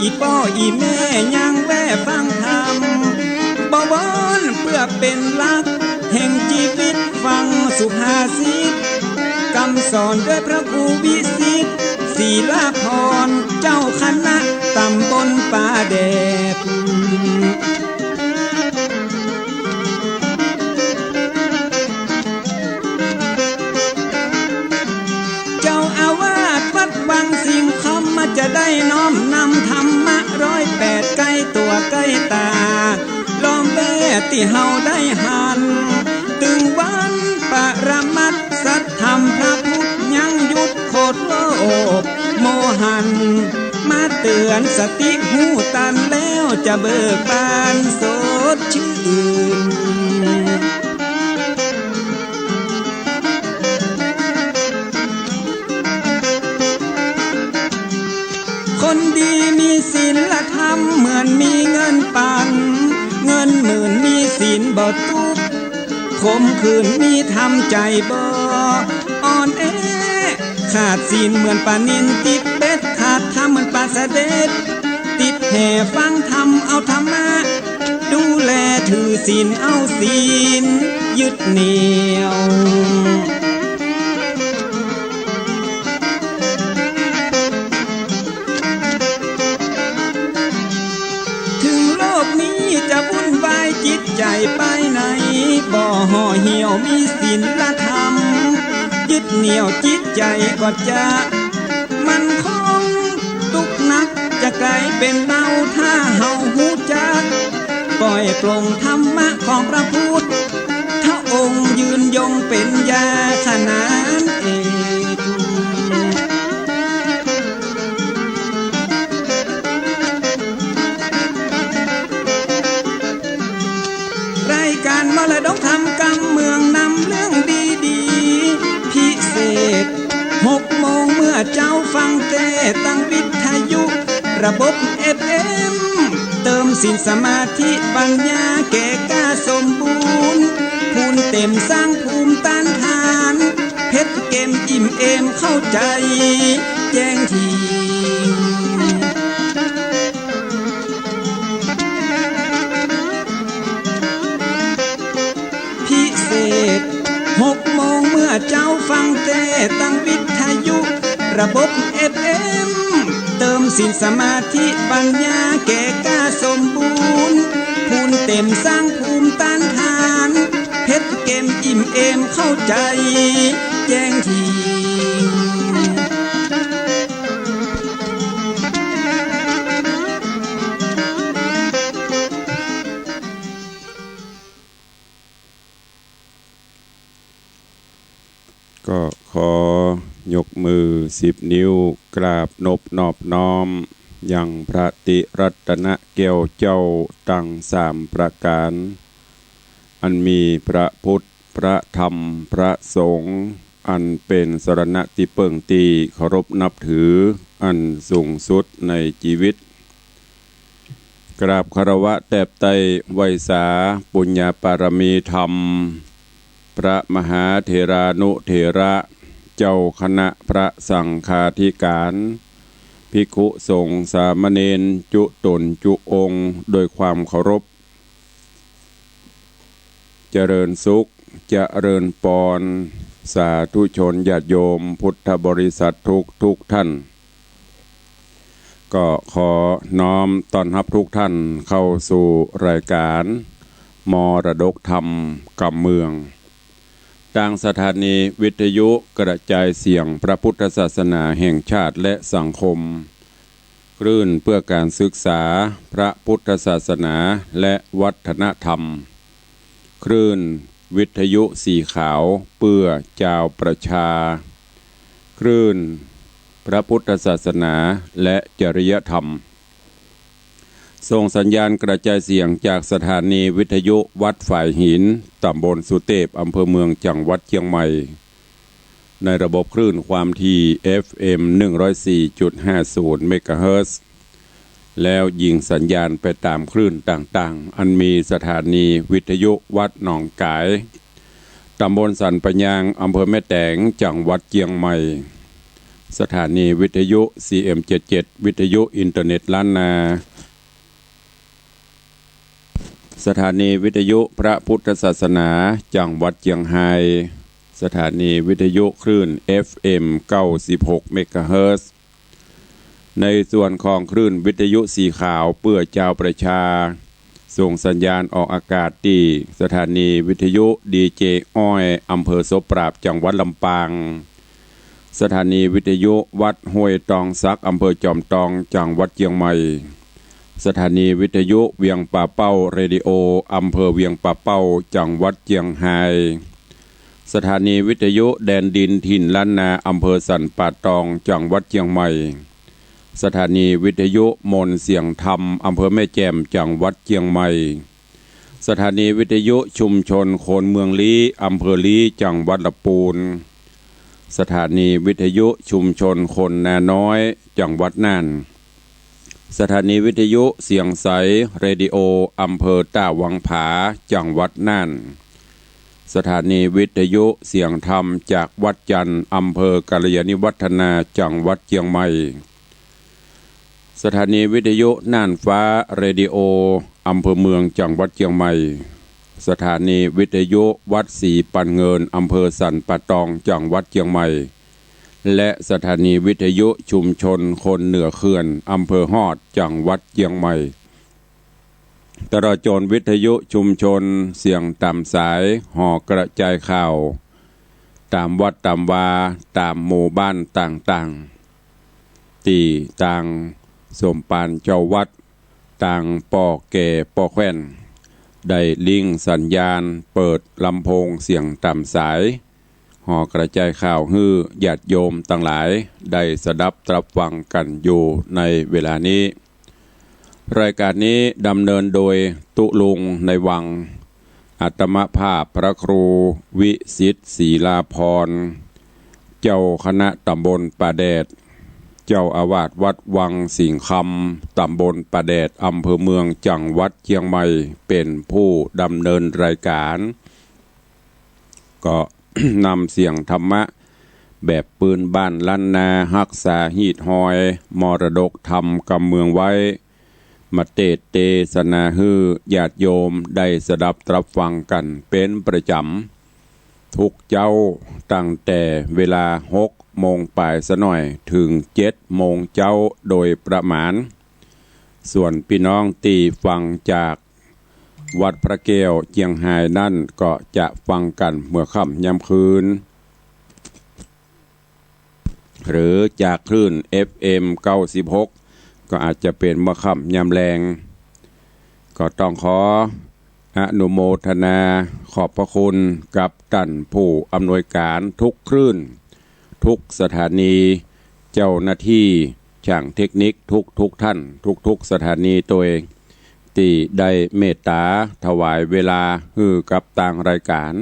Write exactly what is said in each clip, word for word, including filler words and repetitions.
อี่ป้ออี่แม่ยังแว่ฟังธรรม บวรเปื้อเป๋นหลักแห่งจีวิต ฟังสุภาษิต กำสอนด้วยพระครูวิสิต ศิลาภรณ์ เจ้าคณะตำบลป่าแดด เจ้าอาวาสวัดวังสิงห์คำ มาจะได้น้อมนำธรรมะร้อยแปดใก้ตั๋วใก้ต๋า ล้อมแวดตี้เฮาได้หัน ตึงวันปรมัตถสัทธรรมพระพุทธยังหยุดโขดโลภโมหัน มาเตื๋อนสติฮู้ตันแล้วจะเบิกบานสดชื่น คนดีมีศีลธรรมเหมือนมีเงินปัน เงินหมื่นมีศีลบ่ตุ๊กข์ ขมขื่นมีธรรมใจ๋บ่อ่อนแอ ขาดศีลเหมือนป๋านิลติดเบ็ด ขาดธรรมเหมือนป๋าสะเด็ด ติดแหฟังธรรมเอาธรรมะ ดูแลถือศีลเอาศีลยึดเหนี่ยว ถึงโลกนี้จะวุ่นวายจิตใจ๋ไปไหน บ่ห่อเหี่ยวมีศีลธรรม ยึดเหนี่ยวจิตใจ๋ก็จะมั่นคง ตุ๊กข์หนักจะก๋ายเป๋นเบา ถ้าเฮาฮู้จัก ปล่อยปลงธรรมะของพระพุทธองค์ ยืนยงเป๋นยาขนานเอก รายก๋านมรดกธรรมกำเมืองนำเรื่องดีๆ พิเศษ หกโมงเมื่อเจ๊าฟังแจ้ตังวิทยุ ระบบ เอฟเอ็ม เติมศีลสมาธิปัญญาแก่กล้าสมบูรณ์ พูนเต็มสร้างภูมิต้านทาน เพ็ดเกมอิ่มเอมเข้าใจ๋แจ้งถิง พิเศษ หกโมงเมื่อเจ๊าฟังแจ้ตังวิทยุ ระบบ เอฟเอ็ม เติมศีลสมาธิปัญญาแก่กล้าสมบูรณ์ พูนเต็มสร้างภูมิต้านทาน เพ็ดเกมอิ่มเอมเข้าใจ๋แจ้งถิง ก็ขอยกมือสิบนิ้วกราบนบนอบน้อมยังพระติรัตนแก้วเจ้าตังสามประก๋าน อันมีพระพุทธ พระธรรม พระสงฆ์ อันเป๋นสรณะตี้เปิ้งตี้เคารพนับถืออันสูงสุดในจีวิต กราบคารวะแตบไต้ไหว้สาปุญญาปารมีธรรม พระมหาเถรานุเถระ เจ้าคณะพระสังฆาธิการ ภิกขุสงฆ์สามเณรจุต๋นจุองค์ โดยความเคารพ เจริญสุข เจริญปอน สาธุชนญาติโยมพุทธบริษัททุกทุกท่าน ก็ขอน้อมต้อนฮับทุกท่านเข้าสู่รายการมรดกธรรมกำเมือง ตางสถานีวิทยุกระจายเสียงพระพุทธศาสนาแห่งชาติและสังคม คลื่นเพื่อการศึกษาพระพุทธศาสนาและวัฒนธรรม คลื่นวิทยุสีขาวเพื่อจาวประชา คลื่นพระพุทธศาสนาและจริยธรรม ส่งสัญญาณกระจายเสียงจากสถานีวิทยุวัดฝายหิน ตำบลสุเตพ อำเภอเมือง จังหวัดเชียงใหม่ ในระบบคลื่นความถี่ เอฟเอ็ม หนึ่งร้อยสี่จุดห้าศูนย์ เมกะเฮิรตซ์ แล้วยิงสัญญาณไปตามคลื่นต่างๆ อันมีสถานีวิทยุวัดหนองก๋าย ตำบลสันปะยาง อำเภอแม่แตง จังหวัดเชียงใหม่ สถานีวิทยุ ซีเอ็มเจ็ดเจ็ด วิทยุอินเทอร์เน็ตล้านนา สถานีวิทยุพระพุทธศาสนาจังหวัดเจียงฮาย สถานีวิทยุคลื่น เอฟเอ็ม เก้าสิบหก เมกะเฮิรตซ์ ในส่วนของคลื่นวิทยุสีขาวเปื้อจาวประชา ส่งสัญญาณออกอากาศตี้สถานีวิทยุดีเจอ้อย อำเภอโสปราบ จังหวัดลำปาง สถานีวิทยุวัดห้วยตองสัก อำเภอจอมตอง จังหวัดเจียงใหม่ สถานีวิทยุเวียงป่าเป้าเรดิโอ อำเภอเวียงป่าเป้า จังหวัดเจียงฮาย สถานีวิทยุแดนดินถิ่นล้านนา อำเภอสันป่าตอง จังหวัดเจียงใหม่ สถานีวิทยุมนต์เสียงธรรม อำเภอแม่แจ่ม จังหวัดเจียงใหม่ สถานีวิทยุชุมชนคนเมืองลี้ อำเภอลี้ จังหวัดละปูน สถานีวิทยุชุมชนคนนาน้อย จังหวัดน่าน สถานีวิทยุเสียงใสเรดิโอ อำเภอต้าวังผา จังหวัดน่าน สถานีวิทยุเสียงธรรมจากวัดจันทร์ อำเภอกัลยาณิวัฒนา จังหวัดเจียงใหม่ สถานีวิทยุน่านฟ้าเรดิโอ อำเภอเมือง จังหวัดเจียงใหม่ สถานีวิทยุวัดศรีปันเงิน อำเภอสันป่าตอง จังหวัดเจียงใหม่ และสถานีวิทยุชุมชนคนเหนือเขื่อน อำเภอฮอด จังหวัดเจียงใหม่ ตลอดจนวิทยุชุมชนเสียงต๋ามสาย หอกระจายข่าว ต๋ามวัดต๋ามวา ต๋ามหมู่บ้านต่างๆ ตี้ตางสมภารเจ้าวัด ตางป้อแก่ป้อแคว่น ได้ลิงก์สัญญาณเปิดลำโพงเสียงต๋ามสาย หอกระจายข่าวหื้อญาติโยมตังหลายได้สดับตรับฟังกั๋นอยู่ในเวลานี้ รายก๋านนี้ดำเนินโดยตุ๊ลุงในวัง อาตมาภาพพระครูวิสิทธิ์ศรีลาภรณ์ เจ้าคณะต๋ำบลป่าแดด เจ้าอาวาสวัดวังสิงห์คำ ต๋ำบลป่าแดด อำเภอเมือง จังหวัดเจียงใหม่ เป๋นผู้ดำเนินรายก๋าน ก็ นำเสียงธรรมะแบบปื้นบ้านล้านนา ฮักษาฮีตฮอยมรดกธรรมกำเมืองไว้ มาเตสน์เตสนาหื้อญาติโยมได้สดับตรับฟังกั๋นเป๋นประจ๋ำ ทุกเจ๊าตั้งแต่เวลาหกโมงป๋ายสะหน่อย เถิงเจ็ดโมงเจ๊าโดยประมาณ ส่วนปี้น้องตี้ฟังจากวัดพระแก้วเจียงฮายนั้นก็จะฟังกั๋นเมื่อค่ำยามคืน หรือจากคลื่น เอฟเอ็ม เก้าสิบหก ก็อาจจะเป๋นเมื่อค่ำยามแลง ก็ต้องขออนุโมทนาขอบพระคุณกับต้านผู้อำนวยก๋านทุกคลื่น ทุกสถานี เจ้าหน้าตี้ช่างเทคนิคทุกๆ ท่าน ทุกๆ สถานีตวย ตี้ได้เมตต๋าถวายเวลาหื้อกับตางรายก๋าน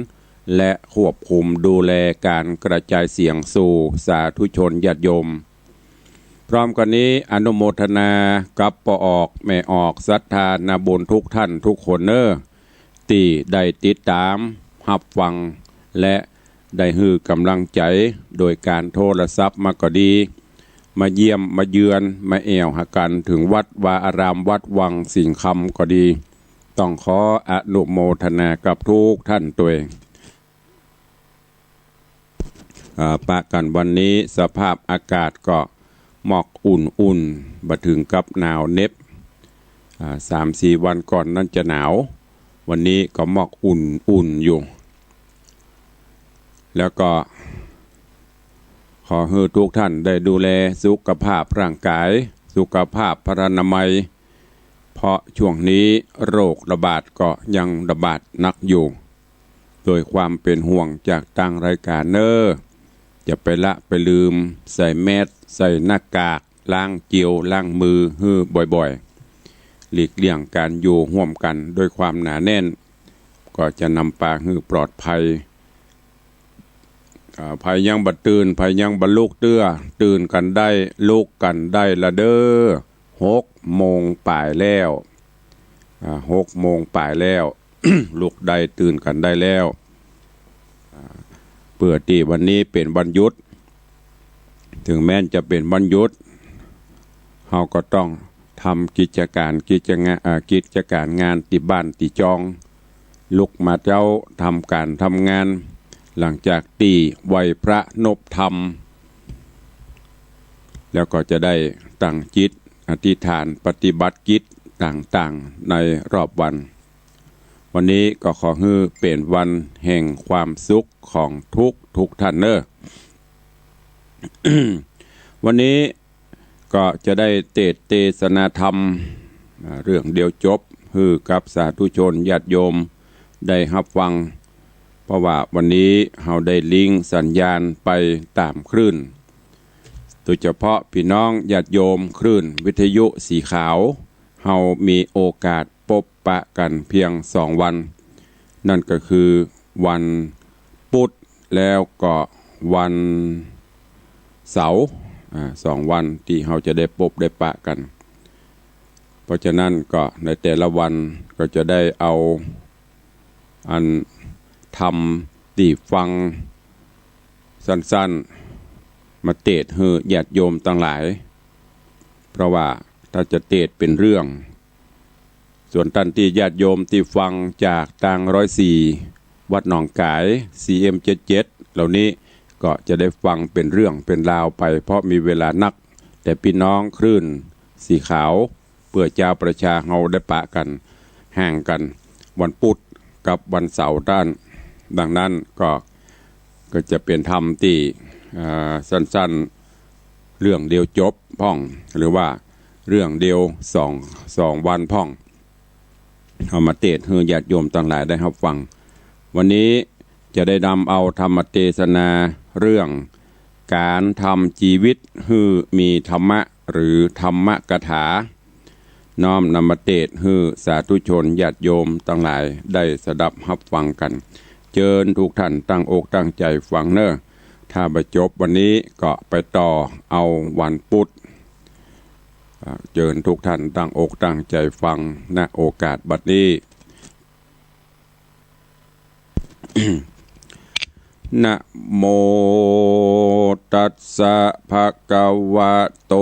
และควบคุมดูแลก๋านกระจายเสียงสู่สาธุชนญาติโยม พร้อมกั๋นนี้อนุโมทนากับป้อออกแม่ออกศรัทธานาบุญทุกท่านทุกคนเน้อ ตี้ได้ติดต๋ามฮับฟัง และได้หื้อก๋ำลังใจ๋โดยก๋านโทรศัพท์มาก็ดี มาเยี่ยมมาเยือน มาแอ่วหากั๋นเถิงวัดวาอารามวัดวังสิงห์คำก็ดี ต้องขออนุโมทนากับทุกท่านตวย อ่า ปะกั๋นวันนี้สภาพอากาศก็หมอกอุ่นๆ บ่เถิงกับหนาวเหน็บ อ่า สามสี่วันก่อนนั้นจะหนาว วันนี้ก็หมอกอุ่นๆ อยู่ แล้วก็ขอหื้อทุกท่านได้ดูแลสุขภาพร่างกาย สุขภาพพรรณนามัย เพราะช่วงนี้โรคระบาดก็ยังระบาดหนักอยู่ โดยความเป๋นห่วงจากตางรายก๋านเน้อ อย่าไปละไปลืมใส่แมสก์ ใส่หน้ากาก ล้างเจลล้างมือหื้อบ่อยๆ หลีกเลี่ยงก๋านอยู่ฮ่วมกั๋นด้วยความหนาแน่น ก็จะนำปาหื้อปลอดภัย อ่า ใผยังบ่ตื่น ใผยังบ่ลุกเตื้อ ตื่นกั๋นได้ ลุกกั๋นได้ละเด้อ หกโมงป๋ายแล้ว อ่า หกโมงป๋ายแล้ว ลุกได้ ตื่นกั๋นได้แล้ว อ่า เปื้อตี้วันนี้เป๋นวันหยุด เถิงแม้นจะเป๋นวันหยุด เฮาก็ต้องทำกิจก๋าน กิจงา- เอ่อ กิจก๋านงานตี้บ้านตี้จอง ลุกมาเจ๊า ทำก๋านทำงาน หลังจากตี้ไหว้พระนบธรรม แล้วก็จะได้ตั้งจิตอธิษฐานปฏิบัติกิจต่างๆ ในรอบวัน วันนี้ก็ขอหื้อเป๋นวันแห่งความสุขของทุกทุกท่านเน่อ วันนี้ก็จะได้เตสน์เตสนาธรรม อ่า เรื่องเดียวจบ หื้อกับสาธุชนญาติโยมได้ฮับฟัง เพราะว่าวันนี้เฮาได้ลิงก์สัญญาณไปต๋ามคลื่น โดยเฉพาะปี้น้องญาติโยมคลื่นวิทยุสีขาว เฮามีโอกาสปบปะกั๋นเปียงสองวัน นั่นก็คือวันปุ๊ดแล้วก็วันเสาร์ อ่า สองวันตี้เฮาจะได้ปบได้ปะกั๋น เพราะฉะนั้นก็ในแต่ละวันก็จะได้เอา อันธรรมตี้ฟังสั้นๆ มาเตสน์หื้อญาติโยมตังหลาย เพราะว่าถ้าจะเตสน์เป๋นเรื่อง ส่วนต้านตี้ญาติโยมตี้ฟังจากตางร้อยสี่ วัดหนองก๋าย ซีเอ็มเจ็ดเจ็ด เหล่านี้ก็จะได้ฟังเป๋นเรื่องเป๋นราวไป เพราะมีเวลานัก แต่ปี้น้องคลื่นสีขาว เปื้อจาวประชาเฮาได้ปะกั๋น ห่างกั๋น วันปุ๊ดกับวันเสาร์ต้าน ดังนั้นก็ ก็จะเป๋นธรรมตี้ อ่า สั้นๆ เรื่องเดียวจบพ่อง หรือว่าเรื่องเดียวสอง สองวันพ่อง เอามาเตสน์หื้อญาติโยมตังหลายได้ฮับฟัง วันนี้จะได้นำเอาธรรมเตสนาเรื่องก๋านทำจีวิตหื้อมีธรรมะ หรือธรรมกถา น้อมนำมาเตสน์หื้อสาธุชนญาติโยมตังหลายได้สดับฮับฟังกั๋น เจิญทุกท่านตั้งอกตั้งใจ๋ฟังเน่อ ถ้าบ่จบวันนี้ก็ไปต่อเอาวันปุ๊ด อ่า เจิญทุกท่านตั้งอกตั้งใจ๋ฟัง ณ โอกาสบัดนี้ นะโมตัสสะภะคะวะโต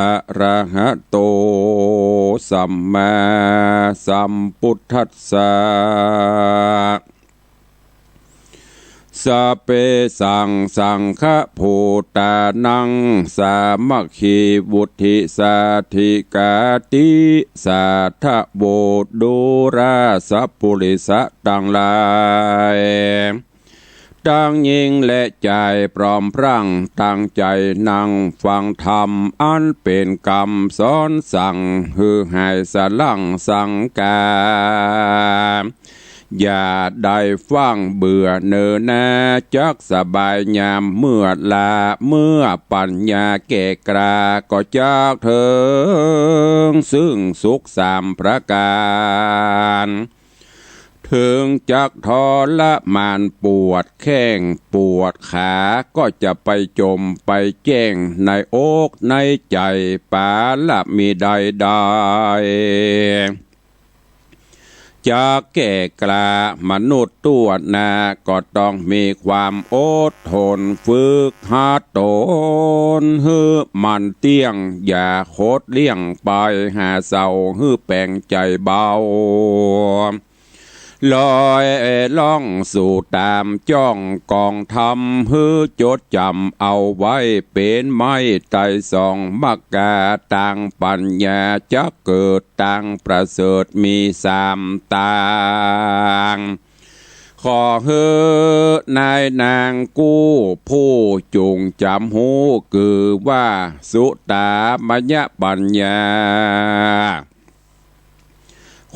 อะระหะโต สัมมาสัมพุทธัสสะ สะเปสัง สังฆะภูตานัง สามัคคีวุฑิสาธิกาติ สาธะโว ดูราสะปุริสะตังหลาย ตังญิงและจาย พร้อมพร้างตังใจ๋นั่งฟังธรรม อันเป๋นกำสอนสั่ง หื้อหายสะหลั้งสังกา อย่าได้ฟั่งเบื่อเน่อนา จักสบายยามเมื่อลา เมื่อปัญญาแก่กล้า ก็จักเถิงซึ่งสุขสามประก๋าน เถิงจักทรมานปวดแข้งปวดขา ก็จะไปจมไปแจ้งในอกในใจ๋ ปาละมีใดๆ จักแก่กล้ามนุษย์ตั๋วหน้า ก็ต้องมีความอดทน ฝึกหัดต๋นหื้อมันเตี้ยง อย่าโคดเลี่ยงไปหาเศร้า หื้อแป๋งใจ๋เบา ลอยล่องสู่ต๋ามจ้องก๋องธรรม หื้อจดจ๋ำเอาไว้เป๋นไม้ไตร่สอง มักกาตางปัญญา จักเกิดตางประเสริฐมีสามตาง ขอหื้อนายนางกู้ผู้จุ่งจ๋ำฮู้ คือว่าสุตามยปัญญา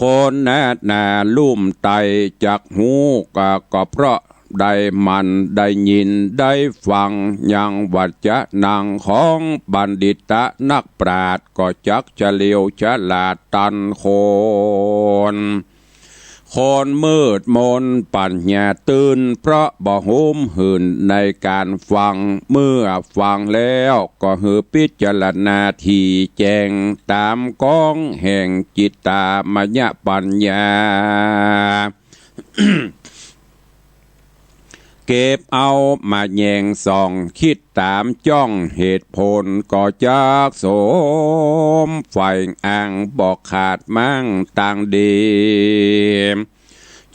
คนหน้าหนาลุ่มไตจักฮู้ ก็ ก็เพราะได้หมั่นได้ยินได้ฟัง ยังวัจจะนังของบัณฑิตะนักปราชญ์ ก็จักเฉลียวฉลาดตันคน คนมืดมนปัญญาตื่น เพราะบ่หุมหื่นในก๋านฟัง เมื่อฟังแล้วก็หื้อพิจารณาถี่แจ้ง ต๋ามก๋องแห่งจิตตามยปัญญา เก็บเอามาแยงส่อง กึ๊ดต๋ามจ้องเหตุผล ก็จักสมใฝ่อ้าง บ่ขาดม้างตางดี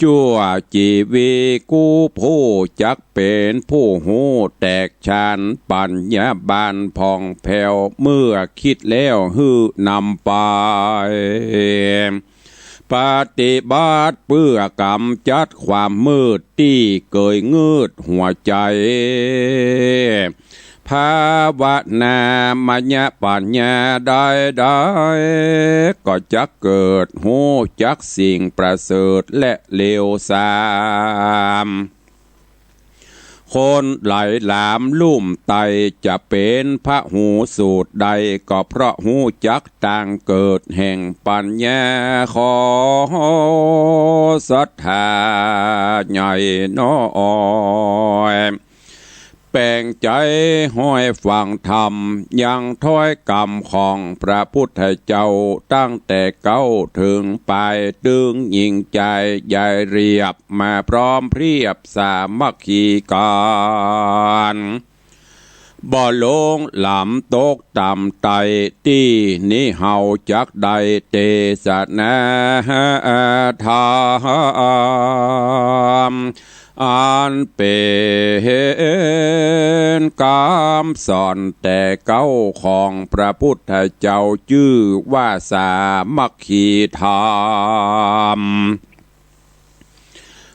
จั่วจีวีกู้ผู้ จักเป๋นผู้ฮู้แตกฉาน ปั๋ญญาบานผ่องแผ้ว เมื่อกึ๊ดแล้วหื้อนำไป ปฏิบัติเปื้อกำจัดความมืด ตี้เกยงืดหัวใจ๋ ภาวนามยปั๋ญญาใดๆ ก็จักเกิดฮู้จักสิ่งประเสริฐและเลวทราม คนหลายหลามลุ่มไต่ จะเป๋นพหูสูตรได้ ก็เพราะฮู้จักตางเกิดแห่งปั๋ญญา ขอศรัทธาใหญ่น้อย แป๋งใจ๋ฮ้อยฟังธรรม ยังถ้อยกำของพระพุทธเจ้า ตั้งแต่เก๊าเถิงป๋าย ตึงยิ่งใจ๋ใหญ่เรียบ มาพร้อมเพรียบสามัคคีกั๋น บ่หลงหลำตกต่ำไต่ ตี้นี้เฮาจักได้เตสนาธรรม อันเป๋นกำสอนแต่เก๊าของพระพุทธเจ้า จื้อว่าสามัคคีธรรม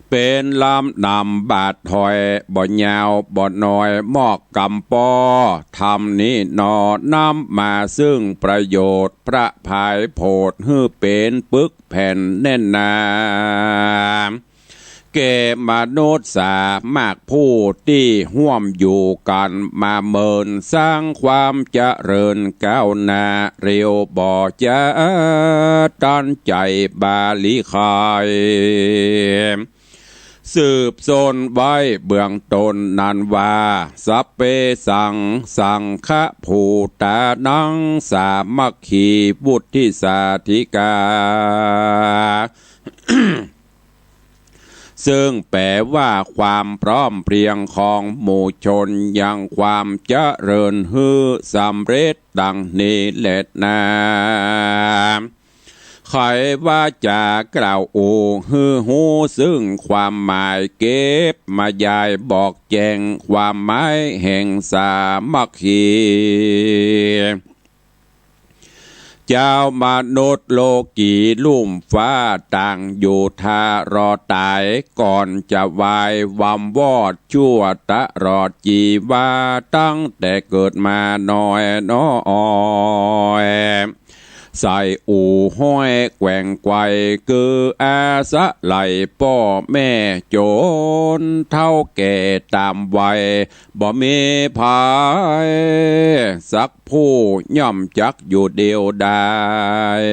เป๋นลำนำบาทถ้อย บ่ยาวบ่น้อย มอกกำป้อ ธรรมนี้หนอ นำมาซึ่งประโยชน์ พระผายโผด หื้อเป๋นปึกแผ่นแน่นหนา แก่มนุษย์สามากผู้ตี้ฮ่วมอยู่กั๋นมาเมิน สร้างความเจริญก้าวหน้า เร็วบ่จะตันใจ๋บาลีไข สืบสนไว้เบื้องต้นนั้นว่า สัพเพสัง สังฆภูตานัง สามัคคีวุฒิสาธิกา ซึ่งแป๋ว่าความพร้อมเพรียงของหมู่ชน ยังความเจริญหื้อสำเร็จดังนี้แลนา ไขว่าจะกล่าวอู้หื้อฮู้ซึ่งความหมาย เก็บมายายบอกแจ้งความหมายแห่งสามัคคี จาวมนุษย์โลกีลุ่มฟ้าต่างอยู่ท่ารอต๋าย ก่อนจะวายวำวอดชั่วตลอดจีวา ตั้งแต่เกิดมาน้อยน้อย ใส่อู่ห้อยแกว่งไกว คืออาศัยป้อแม่จ๋นเฒ่าแก่ต๋ามวัย บ่มีใผสักผู้ย่อมจักอยู่เดียวดาย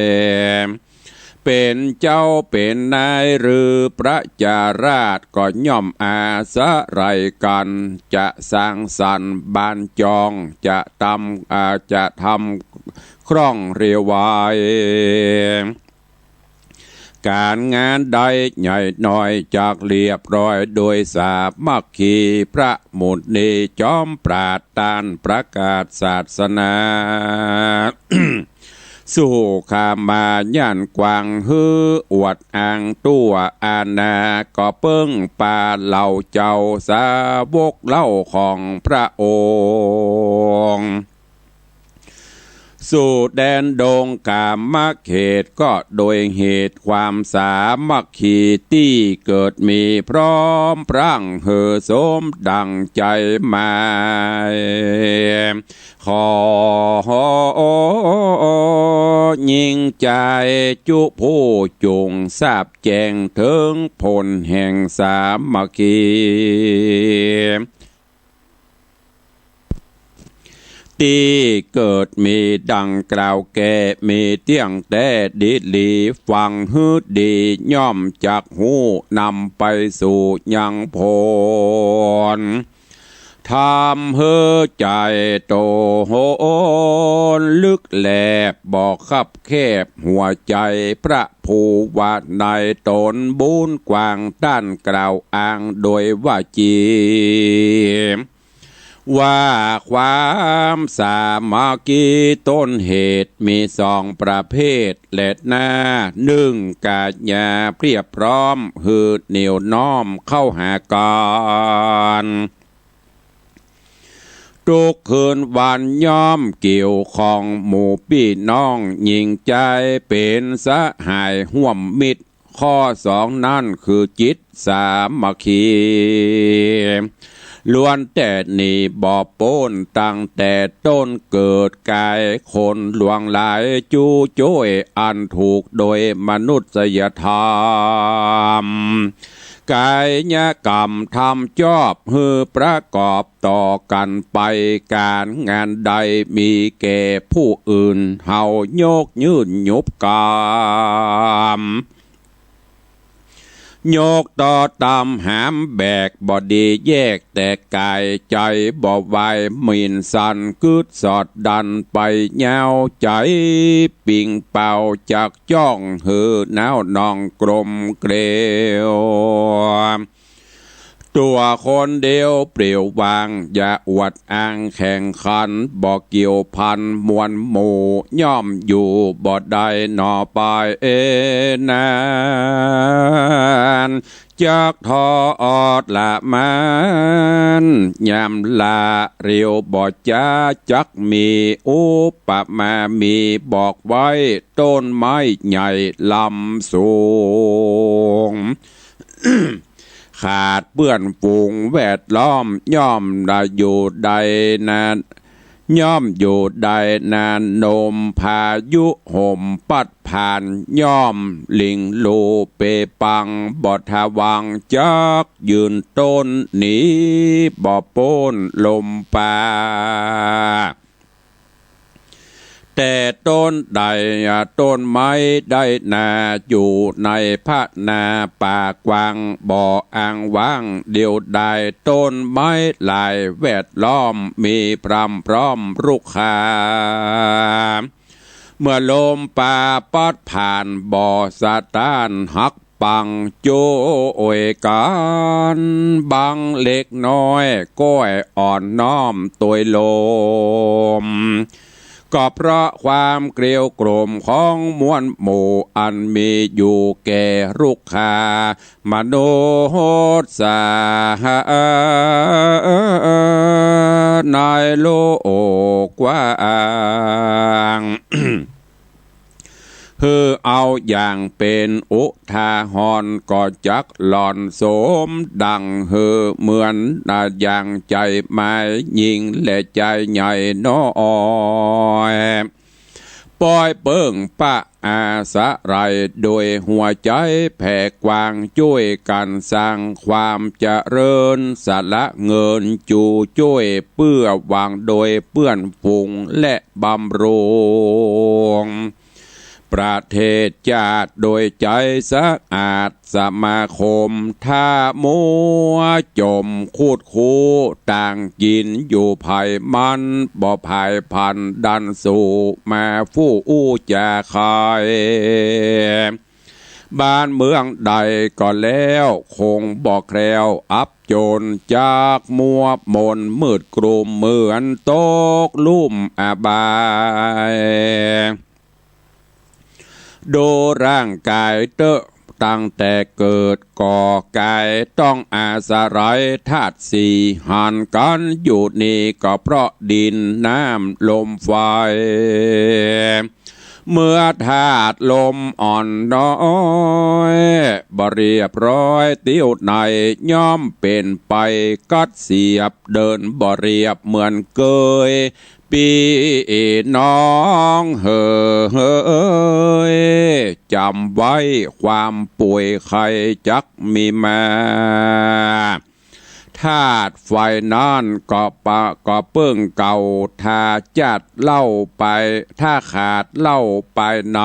เป๋นเจ้าเป๋นนายหรือประชาราษฎร์ ก็ย่อมอาศัยกั๋น จะสร้างสรรค์บ้านจอง จะทำ อ่า จะทำคล่องเร็วไว ก๋านงานใดใหญ่น้อยจักเรียบร้อยโดยสามัคคี พระมุนีจอมปราชญ์ต้านประกาศศาสนา สุขามาย่านกว้าง หื้ออวดอ้างตั๋วอาณา ก็เปิ้งปาเหล่าเจ้าสาวกเล่าของพระองค์ สู่แดนดงกามเขต ก็โดยเหตุความสามัคคีตี้เกิดมีพร้อมพรังหื้อสมดั่งใจ๋หมาย ขอยิ่งใจ๋จุผู้จุ่งทราบแจ้งเถิงผลแห่งสามัคคี ตี้เกิดมีดั่งกล่าวแก่ มีเตี้ยงแต๊ดีหลี ฟังหื้อดีย่อมจักฮู้ นำไปสู่ยังผล ทำหื้อใจ๋โตโหนลึกแลบ บ่คับแคบหัวใจ๋ พระผู้ว่าในต๋นบุญกว้าง ต้านกล่าวอ้างโดยวาจี ว่าความสามัคคี ต้นเหตุมีสองประเภทแลนา นึ่ง ก๋ายาเปรียบพร้อม หื้อเหนี่ยวน้อมเข้าหากั๋น ตุ๊กคืนวันย่อมเกี่ยวข้อง หมู่ปี้น้องหญิงจาย เป๋นสหายฮ่วมมิตร ข้อสองนั้นคือจิตสามัคคี ล้วนแต่หนีบ่ป๊น ตั้งแต่ต้นเกิดก๋ายคนหลวงหลาย จู้จ้วยอันถูกโดยมนุษยธรรม ก๋ายกรรมทำจอบ หื้อประกอบต่อกั๋นไป ก๋านงานใดมีแก่ผู้อื่น เฮายกยื่นหยุบกำ ยกต่อต๋ามหามแบก บ่ดีแยกแตกก๋าย ใจ๋บ่วายหมิ่นสัน กึ๊ดสอดดันไปยาว ใจ๋ปิงเป่าจักจ้อง หื้อหนาวนองกลมเกลียว ตั๋วคนเดียวเปลี่ยวว่าง อย่าอวดอ้างแข่งขัน บ่เกี่ยวพันมวลหมู่ ย่อมอยู่บ่ได้หนอไปเอนั้น จักทรมาน ยามละเร็วบ่จ๊า จักมีอุปมามีบอกไว้ ต้นไม้ใหญ่ลำสูง ขาดเปื้อนฝูงแวดล้อม ย่อมได้อยู่ได้นาน ย่อมอยู่ได้นานนม พายุห่มปั๊ดผ่าน ย่อมหลิ่งหลู่เปปัง บ่ทะวังจักยืนต้น หนีบ่ป๊นลมปา แต่ต้นใดต้นไม้ได้นา อยู่ในพนาป่ากว้าง บ่อ้างว้างเดียวดาย ต้นไม้หลายแวดล้อม มีพร่ำพร้อมรุกขา เมื่อลมปาปั๊ดผ่าน บ่สะต้านหักปัง จ้วยกั๋นบังเล็กน้อย ก้อยอ่อนน้อมตวยลม ก็เพราะความเกรียวโกรมของมวลหมู่ อันมีอยู่แก่รุกขามนุษย์สา ในโลกกว้าง หื้อเอาอย่างเป๋นอุทาหรณ์ ก็จักหล่อนสมดัง หื้อเหมือนอย่างใจ๋หมาย หญิงและใจ๋ใหญ่น้อย ปอยเปิ้งปะอาศัย โดยหัวใจ๋แผ่กว้าง จ้วยกั๋นสร้างความเจริญ สละเงินจู้จ้วย เปื้อหวังโดยเปื้อนฝูง และบำรุงประเทศจาติ โดยใจ๋สะอาด สมาคมถ้ามัวจม คูดคู้ต่างกิ๋นอยู่ไผมัน บ่ผายผันดันสู่มาฟู่อู้จ๋าใค บ้านเมืองใดก็แล้ว คงบ่แคล้วอับจน จักมัวหมนมืดกลุ่ม เหมือนตกลุ่มอบาย ดูร่างก๋ายเต๊อะ ตั้งแต่เกิดก่อก๋าย ต้องอาศัยธาตุสี่ หันกั๋นอยู่นี่ ก็เพราะดินน้ำลมไฟ เมื่อธาตุลมอ่อนน้อย บ่เรียบร้อยเตี้ยวใน ย่อมเป๋นไปกัดเสียบ เดินบ่เรียบเหมือนเกย ปี้น้องเหย จ๋ำไว้ความป่วยไข้จักมีมา ธาตุไฟนั้นก็ปะ ก็เปิ้งเก่า ถ้าจัดเหล้าไป ถ้าขาดเหล้าไปใน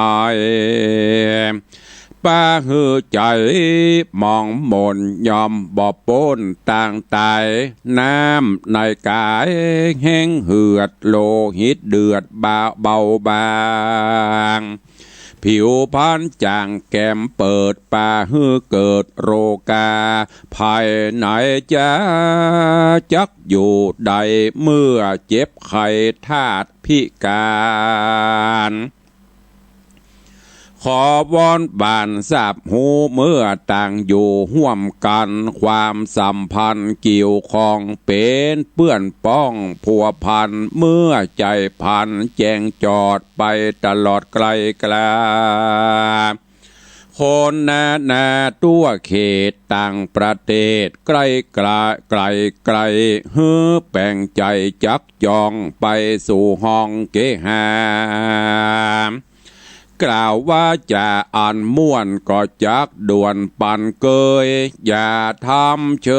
ปาหื้อใจ๋หมองหม่น ย่อมบ่ป๊นตางต๋าย น้ำในก๋ายแฮงเหือด โลหิตเดือดบ่าเบาบาง ผิวพรรณจ่างแก๋มเปิด ปาหื้อเกิดโรคา ภัยในจะจักอยู่ได้ เมื่อเจ็บไข้ธาตุพิก๋าน ขอวอนบ้านทราบฮู้ เมื่อต่างอยู่ฮ่วมกั๋น ความสัมพันธ์เกี่ยวข้อง เป๋นเปื้อนป้องพัวพัน เมื่อใจ๋พลันแจ้งจอด ไปตลอดไกลกลา คนนานาตั๋วเขต ต่างประเทศ ใก้ไกล ใก้ไกล หื้อแป๋งใจ๋จักจ้อง ไปสู่ห้องเกหา กล่าววาจ๋าอันม่วน ก็จักด่วนปันเกย อย่าทำเฉ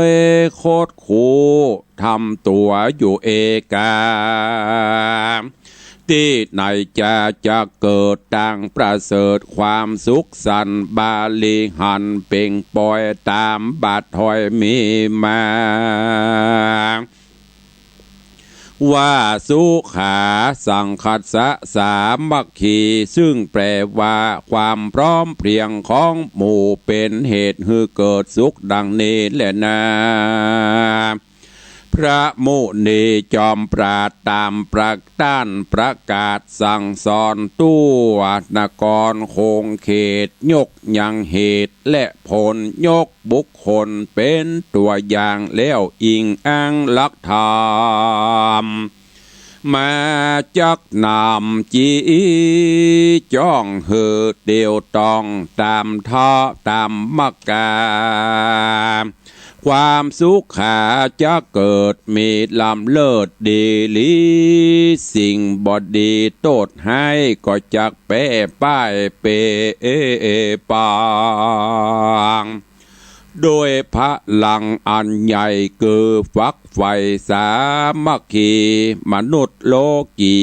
ยคดคู้ ทำตั๋วอยู่เอกา ตี้ไหนจะจักเกิดตางประเสริฐ ความสุขสันต์บริหาร เป่งปอยต๋ามบาทถอยมีมา ว่าสุขาสังคัสสะสามัคคี ซึ่งแปลว่าความพร้อมเพรียงของหมู่ เป๋นเหตุหื้อเกิดสุขดังนี้แลนา พระมุนีจอมปราชญ์ต๋ามประต้านประกาศสั่งสอน ตั๋วนครคงเขต ยกยังเหตุและผล ยกบุคคลเป๋นตั๋วอย่าง แล้วอิงอ้างหลักธรรม มาจักนำจี้จ้องหื้อเตียวต้อง ต๋ามธรรมะต๋ามมักกา ความสุขาจะเกิดมีล้ำเลิศดีหลี สิ่งบ่ดีโต้ษฮ้ายก็จักแป้ป้ายเป๋ปาง โดยพลังอันใหญ่คือฝักใฝ่สามัคคี มนุษย์โลกี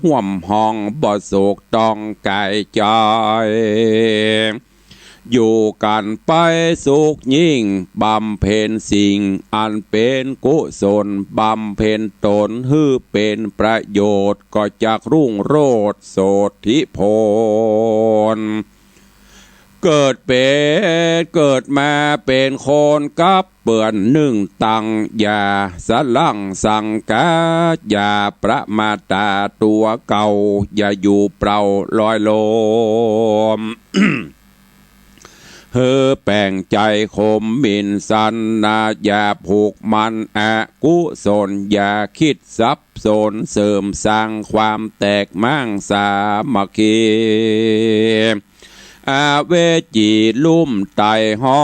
ฮ่วมฮ้องบ่โศกต้องก๋ายใจ๋ อยู่กั๋นไปสุขยิ่ง บำเพ็ญสิ่งอันเป๋นกุศล บำเพ็ญต๋นหื้อเป๋นประโยชน์ ก็จักรุ่งโรจน์โสธิผล เกิดเป๋น เกิดมาเป๋นคนกับเปื้อนนึ่งตัง อย่าสะหลั้งสังกา อย่าประมาทตั๋วเก่า อย่าอยู่เปล่าลอยลม หื้อแป๋งใจ๋ขมหมิ่นสันนา อย่าผูกมันอกุศล อย่าคิดสับสนเสริมสร้างความแตกม้างสามัคคี อเวจีลุ่มไตฮ้อ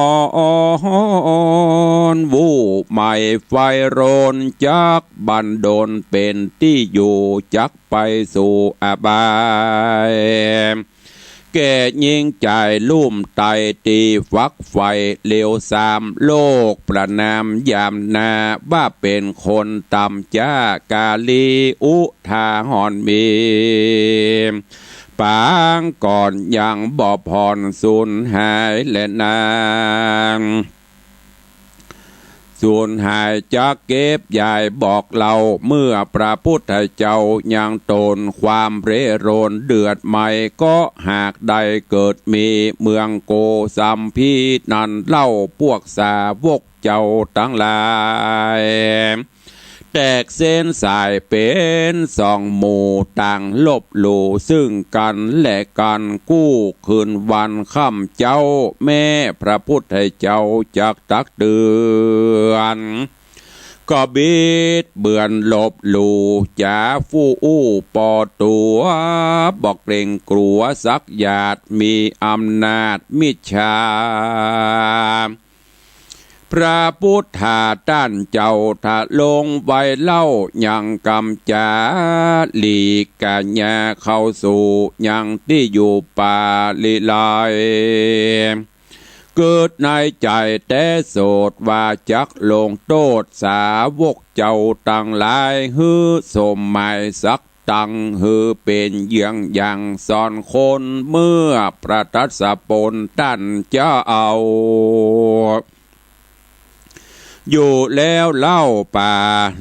น วู้ไหม้ไฟโรน จักบันดลเป๋นตี้อยู่ จักไปสู่อบาย แก่ญิงจายลุ่มไตตี้ฝักใฝ่ เลวทรามโลกประณามยามหน้า ว่าเป๋นคนต่ำจ๊ากาลี อุทาหรณ์มี ปางก่อนยังบ่ผ่อนสูญหายแลนา สูญหายจักเก็บยายบอกเล่า เมื่อพระพุทธเจ้ายังตน ความเร่ร่อนเดือดไหม้ก็หากได้เกิดมี เมืองโกสัมพีนั้นเล่า พวกสาวกเจ้าตังหลาย แตกเส้นสายเป๋นสองหมู่ ต่างลบหลู่ซึ่งกั๋นและกั๋น กู้คืนวันค่ำเจ๊า แม้พระพุทธเจ้าจักตักเตือน ก็บิดเบือนลบหลู่จ๋า ฟู่อู้ปอตั๋ว บ่เกรงกลัวสักหยาด มีอำนาจมิจฉา พระพุทธาต้านเจ้าทรงไว้เล่า ยังกำจ๋าลีกัญญาเข้าสู่ยังตี้อยู่ป่าลี้ลัย เกิดในใจ๋แต๊โสดว่าจักลงโต้ษสาวกเจ้าตังหลาย หื้อสมหมายสัก ตังหื้อเป๋นเยืองอย่างสอนคน เมื่อพระทศพลต้านเจ้า อยู่แล้วเล่า ปา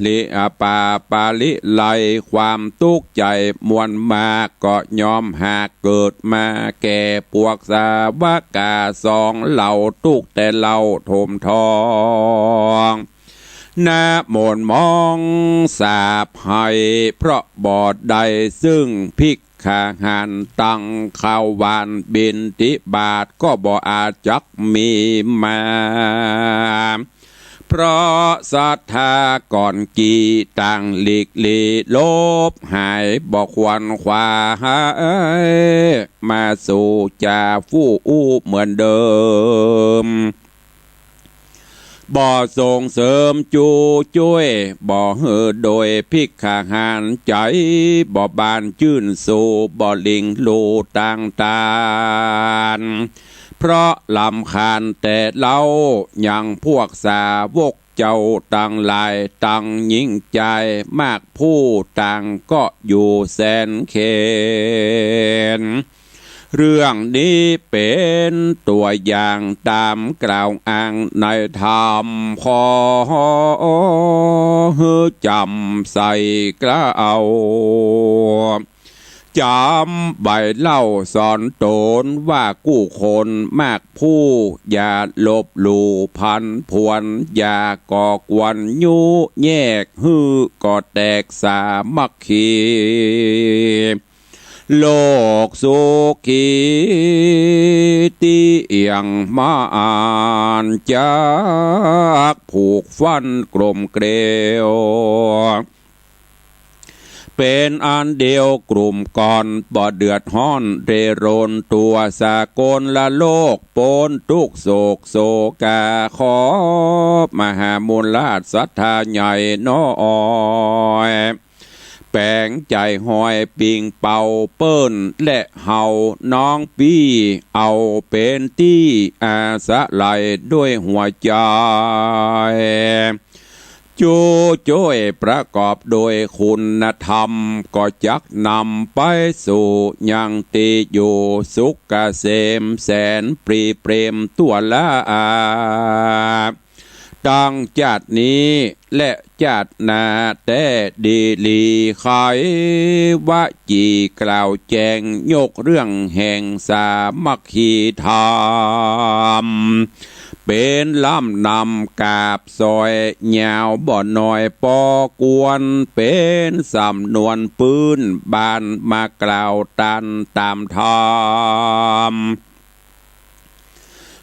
ลิ อ่า ปา ปาลิไลความตุ๊กข์ใจ๋มวลมาก ก็ยอมหากเกิดมาแก่ปวกสาวกาสองเหล่า ตุ๊กข์แต่เล่าโถมทอง หน้าหม่นหมองสาบไห้ เพราะบ่ได้ซึ่งภิกขาหาร ตังข้าวหวานบิณฑบาตก็บ่อาจจักมีมา เพราะศรัทธาก่อนกี้ต่างหลีกหลีหลบหาย บ่ขวนขวายมาสู่จาฟู่อู้เหมือนเดิม บ่ส่งเสริมจู้จ้วย บ่หื้อโดยภิกขาหารใจ๋ บ่บานจื้นสู้ บ่หลิ้งลู่ตางตาน เพราะรำคาญแต่เล่า ยังพวกสาวกเจ้าตังหลาย ตังญิงจายมากผู้ ต่างก็อยู่แสนเข็ญ เรื่องนี้เป๋นตั๋วอย่างต๋ามกล่าวอ้างในธรรม ขอหื้อจ๋ำใส่เกล้า จ๋ำไว้เล่าสอนต๋นว่ากู้คนมากผู้ อย่าลบหลู่ผันผวน อย่าก่อกวนยุแยก หื้อก่อแตกสามัคคี โลกสุขีตี้เอี่ยงมาน จักผูกฟันกลมเกลียว เป๋นอันเดียวกลุ่มก้อน บ่เดือดฮ้อนเร่ร่อน ตั๋วสากลโลกป๊นตุ๊กข์โศกโศกา ขอมหามูลราชศรัทธาใหญ่น้อย แป๋งใจ๋ฮอยปิงเป่าเปิ้น และเฮาน้องปี้ เอาเป๋นตี้อาศัยด้วยหัวใจ๋ จู้จ้วยประกอบด้วยคุณธรรม ก็จักนำไปสู่ยังตี้อยู่สุขเกษมแสนปรีเปรมตั๋วละอา ตังจาตินี้และจาติหน้าแต๊ดีหลี ไขวจีกล่าวแจ้งยกเรื่องแห่งสามัคคีธรรม เป๋นลำนำกาบสอยยาวบ่น้อยปอกวน เป๋นสำนวนปื๊นบ้านมากล่าวตันต๋ามธรรม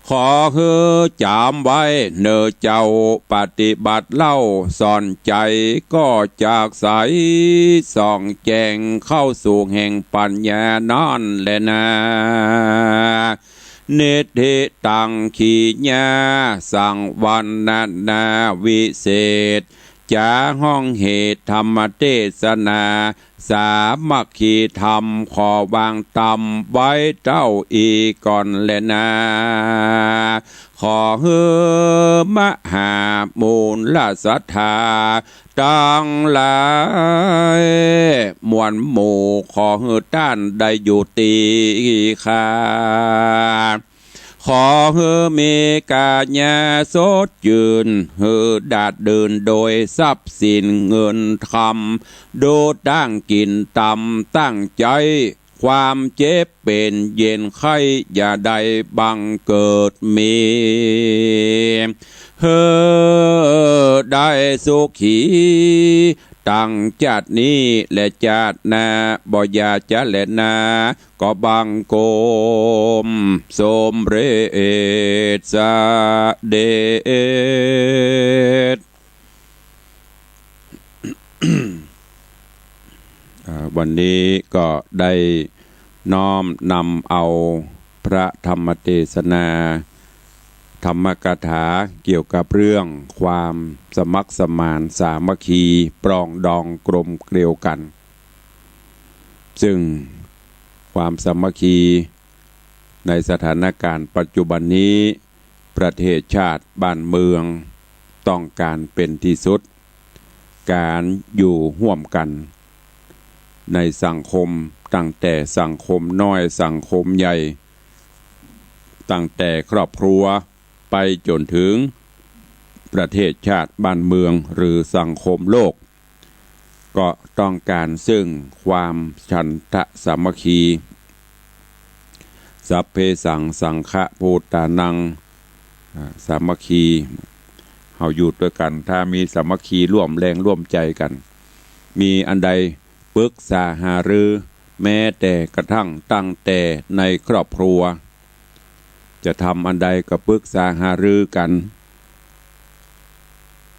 ขอหื้อจ๋ำไว้เน่อเจ้า ปฏิบัติเล่าสอนใจ๋ ก็จักใสส่องแจ้งเข้าสู่แห่งปัญญานั้นแลนา นิทธิตังขีญา สังวรรณนาวิเศษ จ๋าฮ้องเหตุธรรมเตสนา สามัคคีธรรมขอวางตำไว้เต้าอี้ก่อนแลนา ขอหื้อมหามูลศรัทธาตังหลายมวลหมู่ ขอหื้อต้านได้อยู่ตี้ข้า ขอหื้อมีก๋ายาสดจื้น หื้อดาดดื่นโดยทรัพย์สินเงินคำ ดูตั้งกิ๋นต๋ามตั้งใจ๋ ความเจ็บเป๋นเย็นไข้อย่าได้บังเกิดมี หื้อได้สุขีตังจาตินี้และจาติหน้า บ่อย่าจะแลนา ก็บังคมสมเร็จเสด็จ อ่า วันนี้ก็ได้น้อมนำเอาพระธรรมเตสนา ธรรมกถาเกี่ยวกับเรื่องความสมัครสมานสามัคคีปรองดองกลมเกลียวกั๋น ซึ่งความสามัคคีในสถานการณ์ปัจจุบันนี้ ประเทศชาติบ้านเมืองต้องก๋านเป๋นตี้สุด ก๋านอยู่ฮ่วมกั๋น ในสังคม ตั้งแต่สังคมน้อย สังคมใหญ่ ตั้งแต่ครอบครัวไปจ๋นถึงประเทศชาติบ้านเมืองหรือสังคมโลก ก็ต้องก๋านซึ่งความฉันทะสามัคคี สัพเพสัง สังฆะปูตานัง อ่า สามัคคี เฮาอยู่ตวยกั๋น ถ้ามีสามัคคีร่วมแรงร่วมใจ๋กั๋น มีอันใดปึกษาหารือ แม้แต่กระทั่งตั้งแต่ในครอบครัว จะทำอันใดก็ปึกษาหารือกั๋น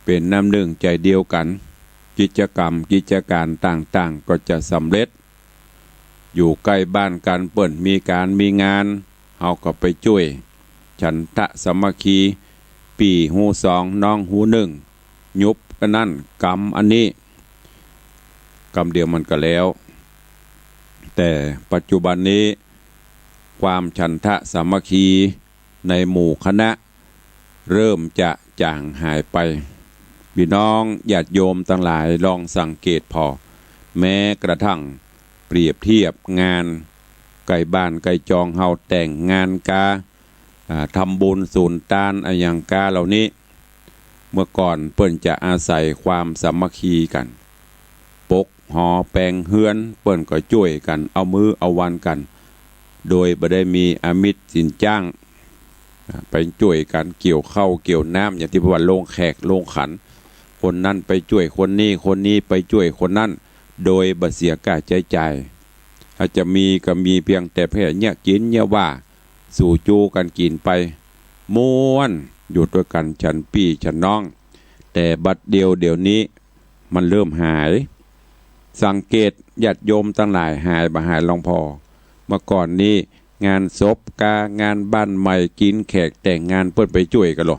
เป๋นน้ำนึ่งใจ๋เดียวกั๋น กิจก๋รรมกิจก๋านต่างๆ ก็จะสำเร็จ อยู่ใก้บ้านกั๋น เปิ้นมีก๋านมีงาน เฮาก็ไปจ้วย ฉันทะสามัคคี ปี้ฮู้สอง น้องฮู้นึ่ง ยุบอันนั้น กำอันนี้ กำเดียวมันก็แล้ว แต่ปัจจุบันนี้ ความฉันทะสามัคคีในหมู่คณะ เริ่มจะจ๋างหายไป ปี้น้องญาติโยมตังหลายลองสังเกตผ่อ แม้กระทั่งเปรียบเทียบงาน ใก้บ้านใก้จองเฮาแต่งงานกา อ่า ทำบุญสูนตานอะหยังกาเหล่านี้ เมื่อก่อนเปิ้นจะอาศัยความสามัคคีกั๋น ปกหอแป๋งเฮือน เปิ้นก็จ้วยกั๋น เอามื้อเอาวันกั๋น โดยบ่ได้มีอามิตรสินจ้าง อ่า ไปจ้วยกั๋นเกี่ยวข้าวเกี่ยวน้ำ อย่างตี้เปิ้นว่าลงแขกลงขัน คนนั้นไปจ้วยคนนี้ คนนี้ไปจ้วยคนนั้น โดยบ่เสียก้าใจ๊จ่าย ถ้าจะมีก็มีเปียงแต่แผ่เยียะกิ๋นเยียะว่า สู่จูกั๋นกิ๋นไป ม่วนอยู่ตวยกั๋น ฉันปี้ฉันน้อง แต่บัดเดี่ยว เดี๋ยวนี้มันเริ่มหาย สังเกตญาติโยมตังหลายหายบ่หายหลวงพ่อ เมื่อก่อนนี้งานศพกา งานบ้านใหม่ กิ๋นแขกแต่งงาน เปิ้นไปจ้วยกั๋นลอ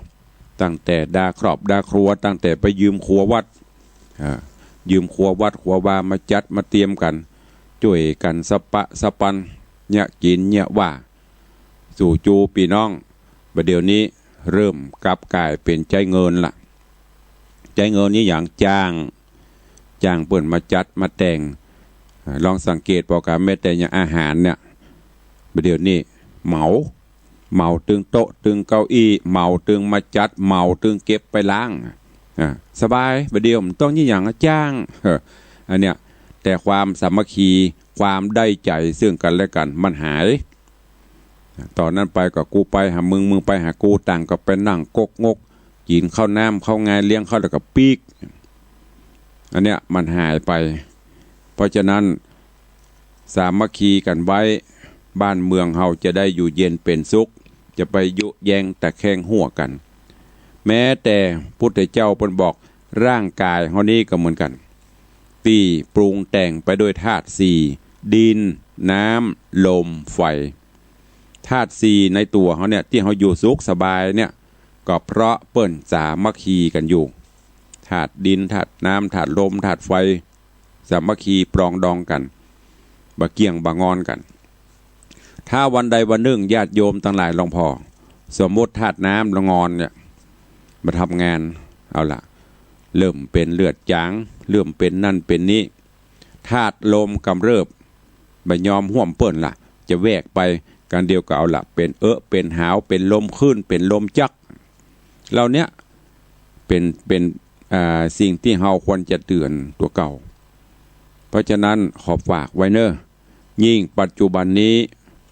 ตั้งแต่ดาครอบดาครัว ตั้งแต่ไปยืมครัววัด อ่า ยืมครัววัดครัววามาจัดมาเตรียมกั๋น จ้วยกั๋นสะปะสะปัน เยียะกิ๋นเยียะว่า สู่จูปี้น้อง บ่าเดี่ยวนี้เริ่มกลับก๋ายเป๋นใจ๊เงินละ ใจ๊เงินนี่หยัง จ้าง จ้างเปิ้นมาจัดมาแต่ง อ่า ลองสังเกตผ่อกา แม้แต่อย่างอาหารเนี่ย บ่าเดี่ยวนี้เหมา เหมาตึงโต๊ะตึงเก้าอี้ เหมาตึงมาจัด เหมาตึงเก็บไปล้าง อ่า สบาย บ่าเดี่ยวบ่ต้องยี่หยัง จ้าง เออ อันเนี้ย แต่ความสามัคคี ความได้ใจ๋ซึ่งกั๋นและกั๋นมันหาย ต๋อนนั้นไปก็กูไปหามึง มึงไปหากู ต่างก็ไปนั่งก๊กงก กิ๋นข้าวน้ำข้าวงาย เลี้ยงเข้าแล้วก็ปิ๊ก อันเนี้ยมันหายไป เพราะฉะนั้น สามัคคีกั๋นไว้ บ้านเมืองเฮาจะได้อยู่เย็นเป๋นสุข จะไปยุแยงตะแคงหัวกั๋น แม้แต่พุทธเจ้าเปิ้นบอก ร่างก๋ายเฮานี้ก็เหมือนกั๋น ตี้ปรุงแต่งไปด้วยธาตุสี่ ดิน น้ำ ลม ไฟ ธาตุสี่ในตั๋วเฮาเนี่ย ตี้เฮาอยู่สุขสบายเนี่ย ก็เพราะเปิ้นสามัคคีกั๋นอยู่ ธาตุดิน ธาตุน้ำ ธาตุลม ธาตุไฟ สามัคคีปรองดองกั๋น บ่เกี่ยงบ่งอนกั๋น ถ้าวันใดวันนึ่งญาติโยมตังหลายลองผ่อ สมมุติธาตุน้ำละงอนเนี่ย มาทำงาน เอาละ เริ่มเป๋นเลือดจ๋าง เริ่มเป๋นนั่นเป๋นนี้ ธาตุลมกำเริบ บ่ยอมฮ่วมเปิ้นละ จะแวกไป ก๋านเดียวก็เอาละ เป๋นเอะ เป๋นหาว เป๋นลมคลื่น เป๋นลมจัก เหล่าเนี้ย เป๋น เป๋น อ่า สิ่งตี้เฮาควรจะเตื๋อนตั๋วเก่า เพราะฉะนั้นขอฝากไว้เน่อ ยิ่งปัจจุบันนี้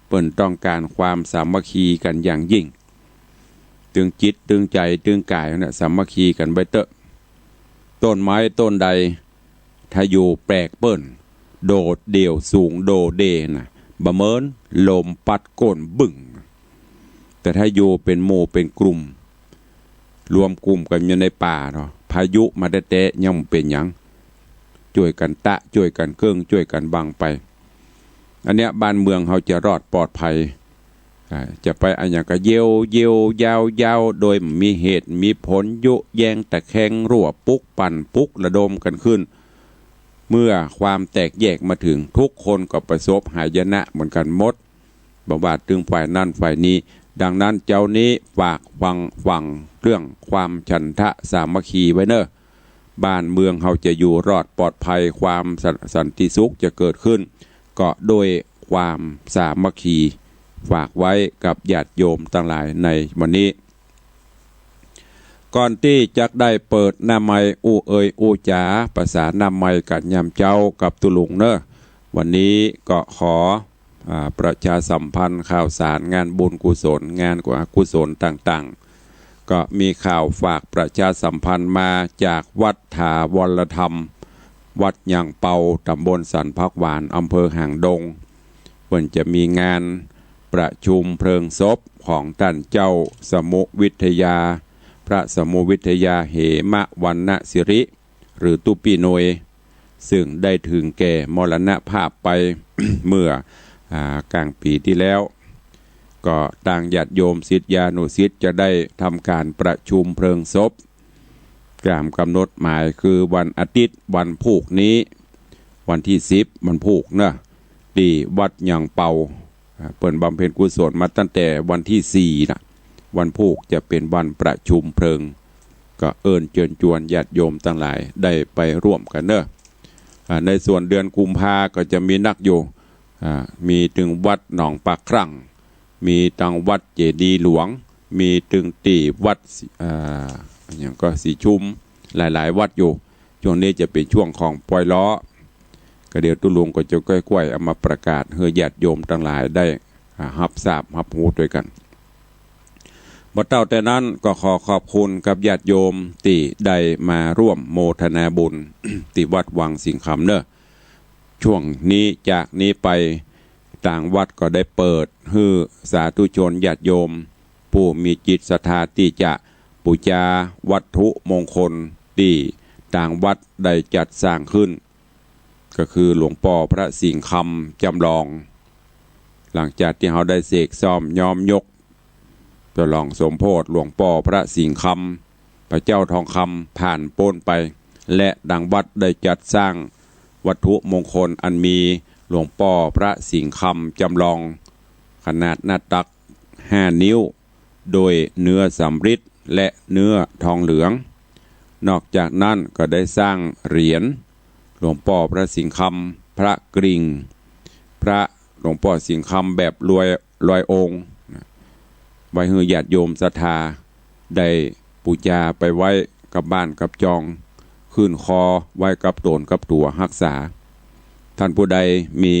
เปิ้นต้องก๋านความสามัคคีกั๋นอย่างยิ่ง ตึงจิต ตึงใจ๋ ตึงก๋ายเนี่ย สามัคคีกั๋นไว้เต๊อะ ต้นไม้ต้นใด ถ้าอยู่แปลกเปิ้น โดดเดี่ยวสูงโดเดน่ะ บ่เหมือนลมปั๊ดโก้นบึ้ง แต่ถ้าอยู่เป๋นหมู่เป๋นกลุ่ม รวมกลุ่มกั๋นอยู่ในป่าเนาะ พายุมาแต๊ๆ ยังบ่เป๋นหยัง จ้วยกั๋นตะ จ้วยกั๋นเกิ่ง จ้วยกั๋นบังไป อันเนี้ยบ้านเมืองเฮาจะรอดปลอดภัย อ่า จะไปอะหยังก็เยียวเยียวยาวยาว โดยบ่มีเหตุมีผล ยุแยงตะแคง รั่วปลุกปั่นปลุกระดมกั๋นขึ้น เมื่อความแตกแยกมาเถิง ทุกคนก็ประสบหายนะเหมือนกั๋นหมด บ่ว่าตึงฝ่ายนั้นฝ่ายนี้ ดังนั้นเจ๊านี้ฝากฟัง ฟังเรื่องความฉันทะสามัคคีไว้เน่อ บ้านเมืองเฮาจะอยู่รอดปลอดภัย ความสัน สันติสุขจะเกิดขึ้น ก็ด้วยความสามัคคี ฝากไว้กับญาติโยมตังหลายในวันนี้ ก่อนตี้จะได้เปิดหน้าไมค์อู้เอ่ยอู้จ๋า ประสานหน้าไมค์กั๋นยามเจ๊ากับตุ๊ลุงเน่อ วันนี้ก็ขอ อ่า ประชาสัมพันธ์ข่าวสารงานบุญกุศล งานกุศลต่างๆ ก็มีข่าวฝากประชาสัมพันธ์มาจากวัดถาวรธรรม วัดหยางเปา ตำบลสันผักหวาน อำเภอหางดง เปิ้นจะมีงานประชุมเพลิงศพของต้านเจ้าสมุวิทยา พระสมุวิทยาเหมวรรณสิริ หรือตุ๊ปี้หน่วย ซึ่งได้ถึงแก่มรณภาพไป เมื่อ อ่า กลางปี๋ตี้แล้ว ก็ตางญาติโยมศิษยานุศิษย์จะได้ทำก๋านประชุมเพลิงศพ ต๋ามก๋ำหนดหมายคือวันอาทิตย์ วันพูกนี้ วันตี้สิบ วันพูกเนาะ ตี้วัดหยางเปา อ่า เปิ้นบำเพ็ญกุศลมาตั้งแต่วันตี้สี่น่ะ วันพูกจะเป๋นวันประชุมเพลิง ก็เอิ้นเจิญจวนญาติโยมตังหลายได้ไปร่วมกั๋นเนาะ อ่า ในส่วนเดือนกุมภาก็จะมีนักอยู่ อ่า มีตึงวัดหนองปากครั่ง มีตึงวัดเจดีย์หลวง มีตึงตี้วัด อ่า อะหยังก็สีชุม หลายๆ วัดอยู่ ช่วงนี้จะเป๋นช่วงของปอยล้อ ก็เดี๋ยวตุ๊ลุงก็จะก้อยๆ เอามาประกาศหื้อญาติโยมตังหลายได้ อ่า ฮับทราบฮับฮู้ตวยกั๋น บ่เต้าแต่นั้นก็ขอขอบคุณกับญาติโยมตี้ได้มาร่วมโมทนาบุญ ตี้วัดวังสิงห์คำเนาะ ช่วงนี้จากนี้ไป ตางวัดก็ได้เปิดหื้อสาธุชนญาติโยม ผู้มีจิตศรัทธาตี้จะปู๋จาวัตถุมงคลตี้ตางวัดได้จัดสร้างขึ้น ก็คือหลวงป้อพระสิงห์คำจ๋ำลอง หลังจากตี้เฮาได้เสกซ่อมย้อมยก ฉลองสมโภชหลวงป้อพระสิงห์คำ พระเจ้าทองคำผ่านป๊นไป และตางวัดได้จัดสร้างวัตถุมงคลอันมีหลวงป้อพระสิงห์คำจ๋ำลอง ขนาดหน้าตักห้านิ้ว โดยเนื้อสำริดและเนื้อทองเหลือง นอกจากนั้นก็ได้สร้างเหรียญหลวงป้อพระสิงห์คำ พระกริ่ง พระหลวงป้อสิงห์คำแบบลอย ลอยองค์ ไว้หื้อญาติโยมศรัทธาได้ปู๋จาไปไว้กับบ้านกับจอง ขึ้นคอไว้กับต๋นกับตั๋วฮักษา ท่านผู้ใดมี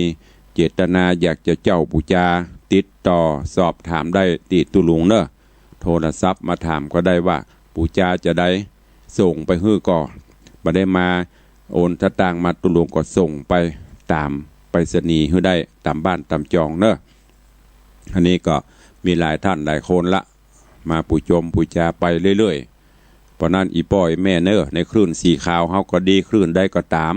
เจตนาอยากจะเจ้าปู๋จา ติดต่อสอบถามได้ตี้ตุ๊ลุงเนาะ โทรศัพท์มาถามก็ได้ว่าปู๋จาจะใด ส่งไปหื้อก่อ บ่ได้มาโอนสตางค์มา ตุ๊ลุงก็ส่งไปต๋ามไปรษณีย์หื้อได้ต๋ามบ้านต๋ามจองเนาะ อันนี้ก็มีหลายท่านหลายคนละ มาปู๋จมปู๋จาไปเรื่อยๆ เพราะนั้นอี่ป้ออี่แม่เนาะ ในคลื่นสีขาวเฮาก็ดี คลื่นใดก็ต๋าม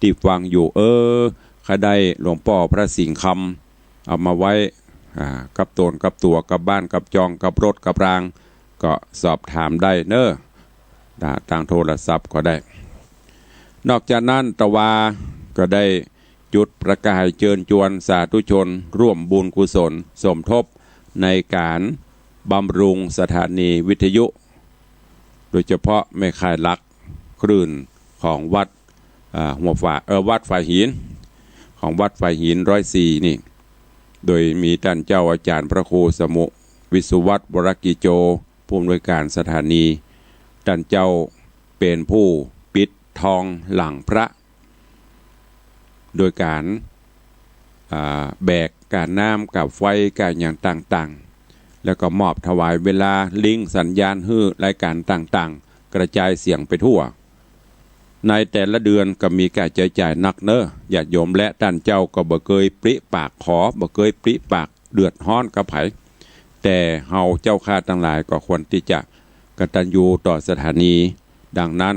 ตี้ฟังอยู่ เออ ใค่ได้หลวงป้อพระสิงห์คำ เอามาไว้ อ่า กับต๋นกับตั๋ว กับบ้านกับจอง กับรถกับราง ก็สอบถามได้เนาะ อ่า ตางโทรศัพท์ก็ได้ นอกจากนั้นตะวาก็ได้จุดประกายเจิญจวนสาธุชนร่วมบุญกุศลสมทบในก๋านบำรุงสถานีวิทยุ โดยเฉพาะแม่ข่ายหลักคลื่นของวัด อ่า หัวฝา เอ่อ วัดฝายหิน ของวัดฝายหินร้อยสี่นี่ โดยมีต้านเจ้าอาจ๋ารย์พระครูสมุวิศวัตร วรกิจโจ ผู้อำนวยก๋านสถานี ต้านเจ้าเป๋นผู้ปิดทองหลังพระ โดยก๋าน อ่า แบกก้าน้ำก้าไฟก้าหยังต่างๆ แล้วก็มอบถวายเวลา ลิงก์สัญญาณหื้อรายก๋านต่างๆ กระจายเสียงไปทั่ว ในแต่ละเดือนก็มีก้าใจ๊จ่ายนักเนาะ ญาติโยม และต้านเจ้าก็บ่เกยปริปากขอ บ่เกยปริปากเดือดฮ้อนกับใผ แต่เฮาเจ้าข้าตังหลายก็ควรตี้จะกตัญญูต่อสถานี ดังนั้น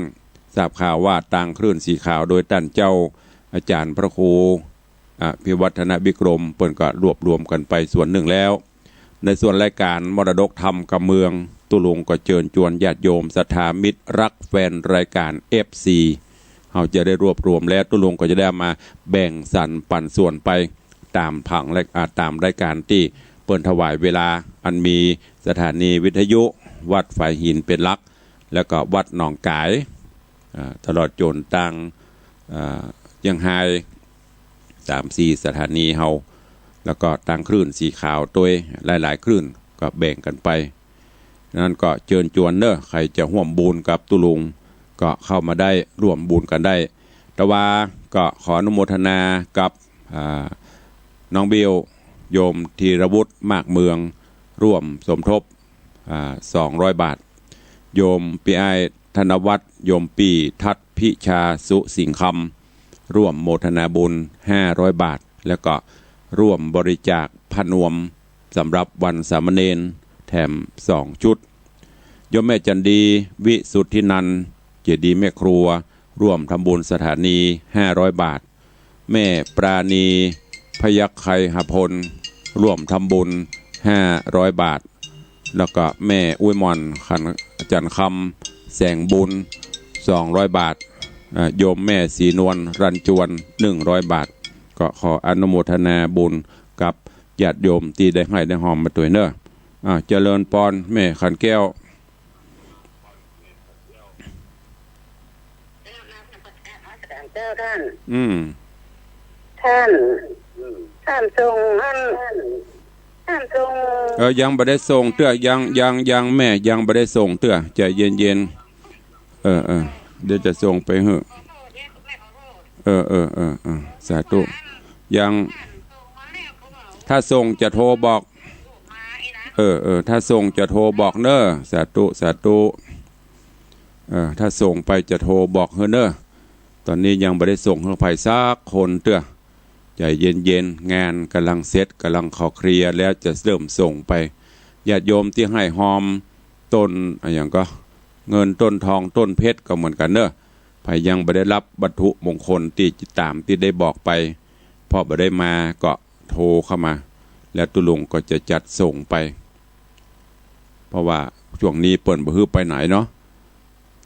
ทราบข่าวว่าตางคลื่นสีขาวโดยต้านเจ้าอาจ๋ารย์พระครู อภิวัฒนวิกรม เปิ้นก็รวบรวมกั๋นไปส่วนนึ่งแล้ว ในส่วนรายก๋านมรดกธรรมกับเมือง ตุ๊ลุงก็เจิญจวนญาติโยมศรัทธามิตรรักแฟนรายก๋าน เอฟซี เฮาจะได้รวบรวมแล้ว ตุ๊ลุงก็จะได้เอามาแบ่งสรรปันส่วนไปต๋ามผังและ อ่า ต๋ามรายก๋านตี้เปิ้นถวายเวลา อันมีสถานีวิทยุ วัดฝายหินเป๋นหลัก แล้วก็วัดหนองก๋าย อ่า ตลอดจ๋นตาง อ่า เจียงฮาย สามสี่สถานีเฮา แล้วก็ตางคลื่นสีขาวตวย หลายๆ คลื่นก็แบ่งกั๋นไป นั้นก็เจิญจวนเน่อ ใผจะฮ่วมบุญกับตุ๊ลุง ก็เข้ามาได้ ฮ่วมบุญกั๋นได้ แต่ว่าก็ขออนุโมทนากับ อ่า น้องเบี้ยว โยมธีรวุฒิ มากเมือง ฮ่วมสมทบ อ่า สองร้อยบาท โยมปี้อ้าย ธนวัฒน์ โยมปี้ทัศน์ พิชา สุสิงห์คำ ฮ่วมโมทนาบุญ ห้าร้อยบาท แล้วก็ฮ่วมบริจาคผ้านวมสำหรับวันสามเณรแถมสองชุด โยมแม่จันดี วิสุทธินันท์ เจดีย์แม่ครัว ฮ่วมทำบุญสถานี ห้าร้อยบาท แม่ปราณี พยัคฆไคหพล ฮ่วมทำบุญ ห้าร้อยบาท แล้วก็แม่อุ๊ยหม่อน ขันจันทร์คำ แสงบุญ สองร้อยบาท อ่า โยมแม่ศรีนวล รัญจวน หนึ่งร้อยบาท ก็ขออนุโมทนาบุญกับญาติโยมตี้ได้ให้ได้ฮ่อมมาตวยเน่อ อ่า เจริญปอน แม่ขันแก้ว เจ้าท่าน อืม ท่าน ท่านส่งอัน ท่านส่ง เออ ยังบ่ได้ส่งเตื้อ ยัง ยัง ยังแม่ ยังบ่ได้ส่งเตื้อ ใจ๋เย็นๆ เออ เออ เดี๋ยวจะส่งไปหื้อ เออ เออ เออ เออ สาธุ ยัง ถ้าส่งจะโทรบอก เออ เออ ถ้าส่งจะโทรบอกเน่อ สาธุ สาธุ เออ ถ้าส่งไปจะโทรบอกหื้อเน่อ ต๋อนนี้ยังบ่ได้ส่งหื้อใผสักคนเตื้อ ใจ๋เย็นๆ งานก่ำลังเสร็จ ก่ำลังขอเคลียร์แล้วจะเริ่มส่งไป ญาติโยมตี้ให้ฮ่อมต้น อะหยังก็ เงินต้นทองต้นเพชรก็เหมือนกั๋นเน่อ ใผยังบ่ได้ฮับวัตถุมงคลตี้ต๋ามตี้ได้บอกไป เพราะบ่ได้มาก็โทรเข้ามา แล้วตุ๊ลุงก็จะจัดส่งไป เพราะว่าช่วงนี้เปิ้นบ่หื้อไปไหนเนาะ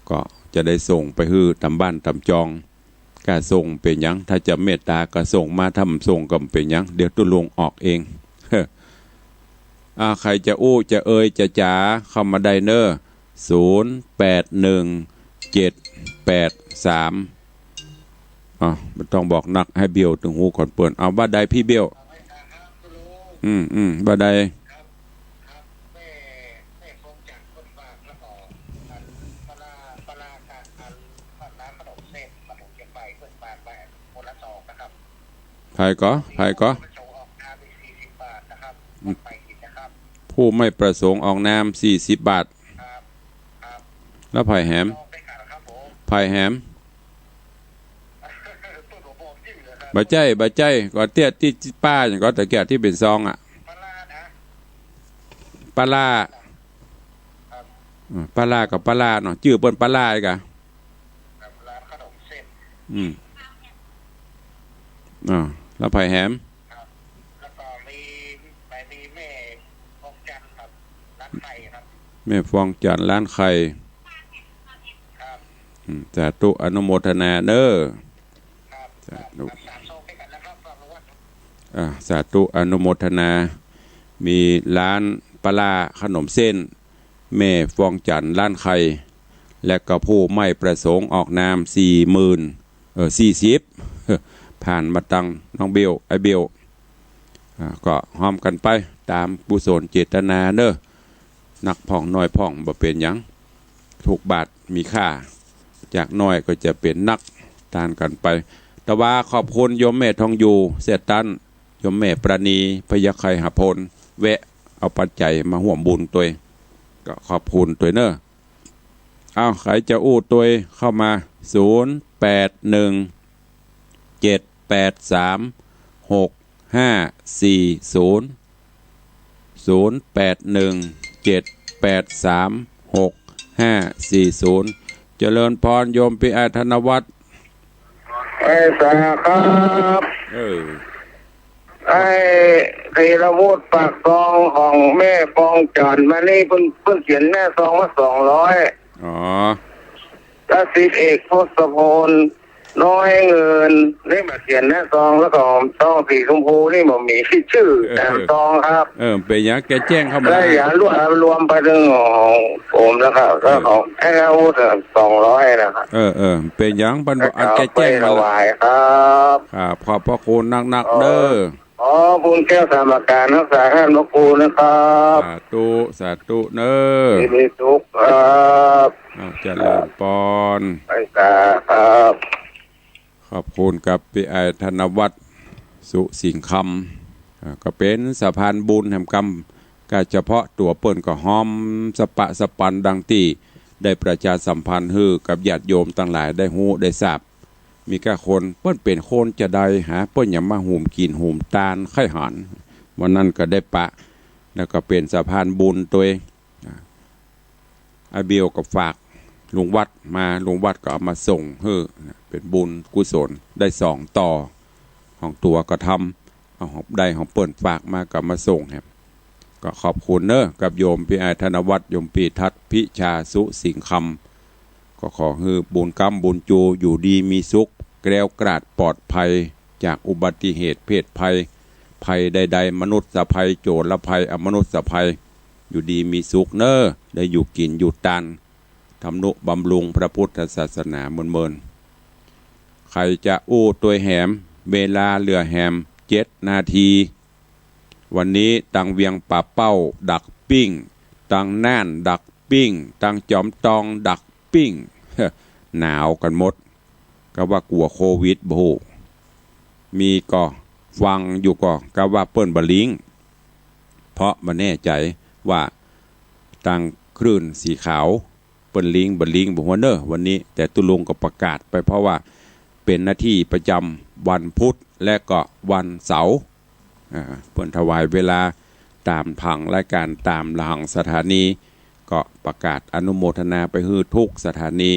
ก็จะได้ส่งไปหื้อต๋ามบ้านต๋ามจอง ก้าส่งเป๋นหยัง ถ้าจะเมตต๋าก็ส่งมา ถ้าบ่ส่งก็บ่เป๋นหยัง เดี๋ยวตุ๊ลุงออกเอง อ่า ใผจะอู้จะเอ่ยจะจ๋าเข้ามาได้เน่อ ศูนย์แปดหนึ่งเจ็ดแปดสาม อ่ะ บ่ต้องบอกนัก หื้อเบลตึงหูก่อนเปิ้น เอา บ่าใดปี้เบล อืม อืม บ่าใด ใผก่อ ใผก่อ อืม ผู้ไม่ประสงค์ออกนาม สี่สิบบาท แล้วใผแหม ใผแหม บ่ใจ้ บ่ใจ้ ก็เตี้ยตี้ป้าหยังก็ตะเกียะตี้เป๋นซองอะ ปลาร้า อืม ปลาร้าก็ปลาร้าเนาะ จื้อเปิ้นปลาร้าอีกอะ อืม อ่า แล้วใผแหม ครับ แล้วก็มี มีแม่ฟองจันทร์ครับ ร้านไข่ครับ แม่ฟองจันทร์ร้านไข่ ครับ อืม สาธุอนุโมทนาเน่อ ครับ สาธุ ครับ สามซองด้วยกันนะครับ ฝากระวัง อ่า สาธุอนุโมทนา มีร้านปลาร้าขนมเส้น แม่ฟองจันทร์ร้านไข่ และก็ผู้ไม่ประสงค์ออกนาม สี่หมื่น เออ สี่สิบ ผ่านมาตังน้องเบล ไอ้เบล อ่า ก็ฮ่อมกั๋นไปต๋ามกุศลเจตนาเน่อ นักพ่องน้อยพ่องบ่เป๋นหยัง ทุกบาทมีค่า จากน้อยก็จะเป๋นนัก ตานกั๋นไป แต่ว่าขอบคุณโยมแม่ทองอยู่ เสียตัน โยมแม่ปราณี พยัคฆไคหพล แวะเอาปัจจัยมาฮ่วมบุญตวย ก็ขอบคุณตวยเน่อ เอา ใผจะอู้ตวยเข้ามา ศูนย์แปดหนึ่งเจ็ดแปดสามหกห้าสี่ศูนย์ ศูนย์แปดหนึ่งเจ็ดแปดสามหกห้าสี่ศูนย์ เจริญปอนโยมปี้อ้ายธนวัฒน์ ไอ้สาครับ เออ ไอ้ธีรวุฒิปากซองของแม่ฟองจันทร์ มานี่เปิ้น เปิ้นเขียนแม่ซองมาสองร้อย อ๋อ และสิบเอกทศพล น้อยเงิน นี่บ่เขียนหน้าซอง แล้วก็ซองสีชมพูนี่บ่มีชื่อ เออ ต๋ามซองครับ เออ เป๋นหยัง แกแจ้งเข้ามา แล้วอย่ารวม รวมไปเถิงของผมนะครับ เออ แล้วของแอลสองร้อยนะครับ เออ เออ เป๋นหยัง เปิ้นบ่อั้น แกแจ้งมา ถวายครับ ครับ ขอบพระคุณนักๆ เด้อ ขอบุญแก้วสามประการรักษาท่านพระครูนะครับ สาธุ สาธุเน้อ มีสุขครับ อ้าว เจริญปอน ไปสาครับ ขอบคุณกับปี้อ้ายธนวัฒน์ สุสิงห์คำ อ่า ก็เป๋นสะพานบุญแหมกำ ก็เฉพาะตั๋วเปิ้นก็หอมสะปะสะปันดังตี้ได้ประชาสัมพันธ์หื้อกับญาติโยมตังหลายได้ฮู้ได้ทราบ มีก้าคนเปิ้นเป๋นคนจาใดหา เปิ้นหยังมาหุมกิ๋นหุมตานใค่หัน วันนั้นก็ได้ปะ แล้วก็เป๋นสะพานบุญตวย อ่า อ้ายเบลก็ฝากลุงวัดมา ลุงวัดก็เอามาส่งหื้อ เป๋นบุญกุศลได้สองต่อ ของตั๋วก็ทำ เอาของได้ของเปิ้นฝากมาก็มาส่งแหม ก็ขอบคุณเน้อ กับโยมปี้อ้ายธนวัฒน์ โยมปี้ทัศน์ พิชา สุสิงห์คำ ก็ขอหื้อบุญกำบุญจู อยู่ดีมีสุข แคล้วคลาดปลอดภัย จากอุบัติเหตุเพศภัย ภัยใดๆ มนุษย์ภัย โจรภัย อมนุษย์ภัย อยู่ดีมีสุขเน้อ ได้อยู่กิ๋นอยู่ตาน ทำนุบำรุงพระพุทธศาสนาเมินๆ ใค่จะอู้ตวยแหม เวลาเหลือแหมเจ็ดนาที วันนี้ตังเวียงป่าเป้าดักปิ้ง ตังน่านดักปิ้ง ตังจอมตองดักปิ้ง หนาวกั๋นหมด ก็ว่ากั๋วโควิดบ่ฮู้ มีก็ฟังอยู่ก็ ก็ว่าเปิ้นบ่ลิงก์ เพราะบ่แน่ใจ๋ว่าตังคลื่นสีขาว เปิ้นลิงก์บ่ลิงก์บ่ฮู้เน้อวันนี้ แต่ตุ๊ลุงก็ประกาศไป เพราะว่าเป๋นหน้าตี้ประจ๋ำวันพุธและก็วันเสาร์ อ่า เปิ้นถวายเวลาต๋ามผังรายก๋าน ต๋ามหลังสถานี ก็ประกาศอนุโมทนาไปหื้อทุกสถานี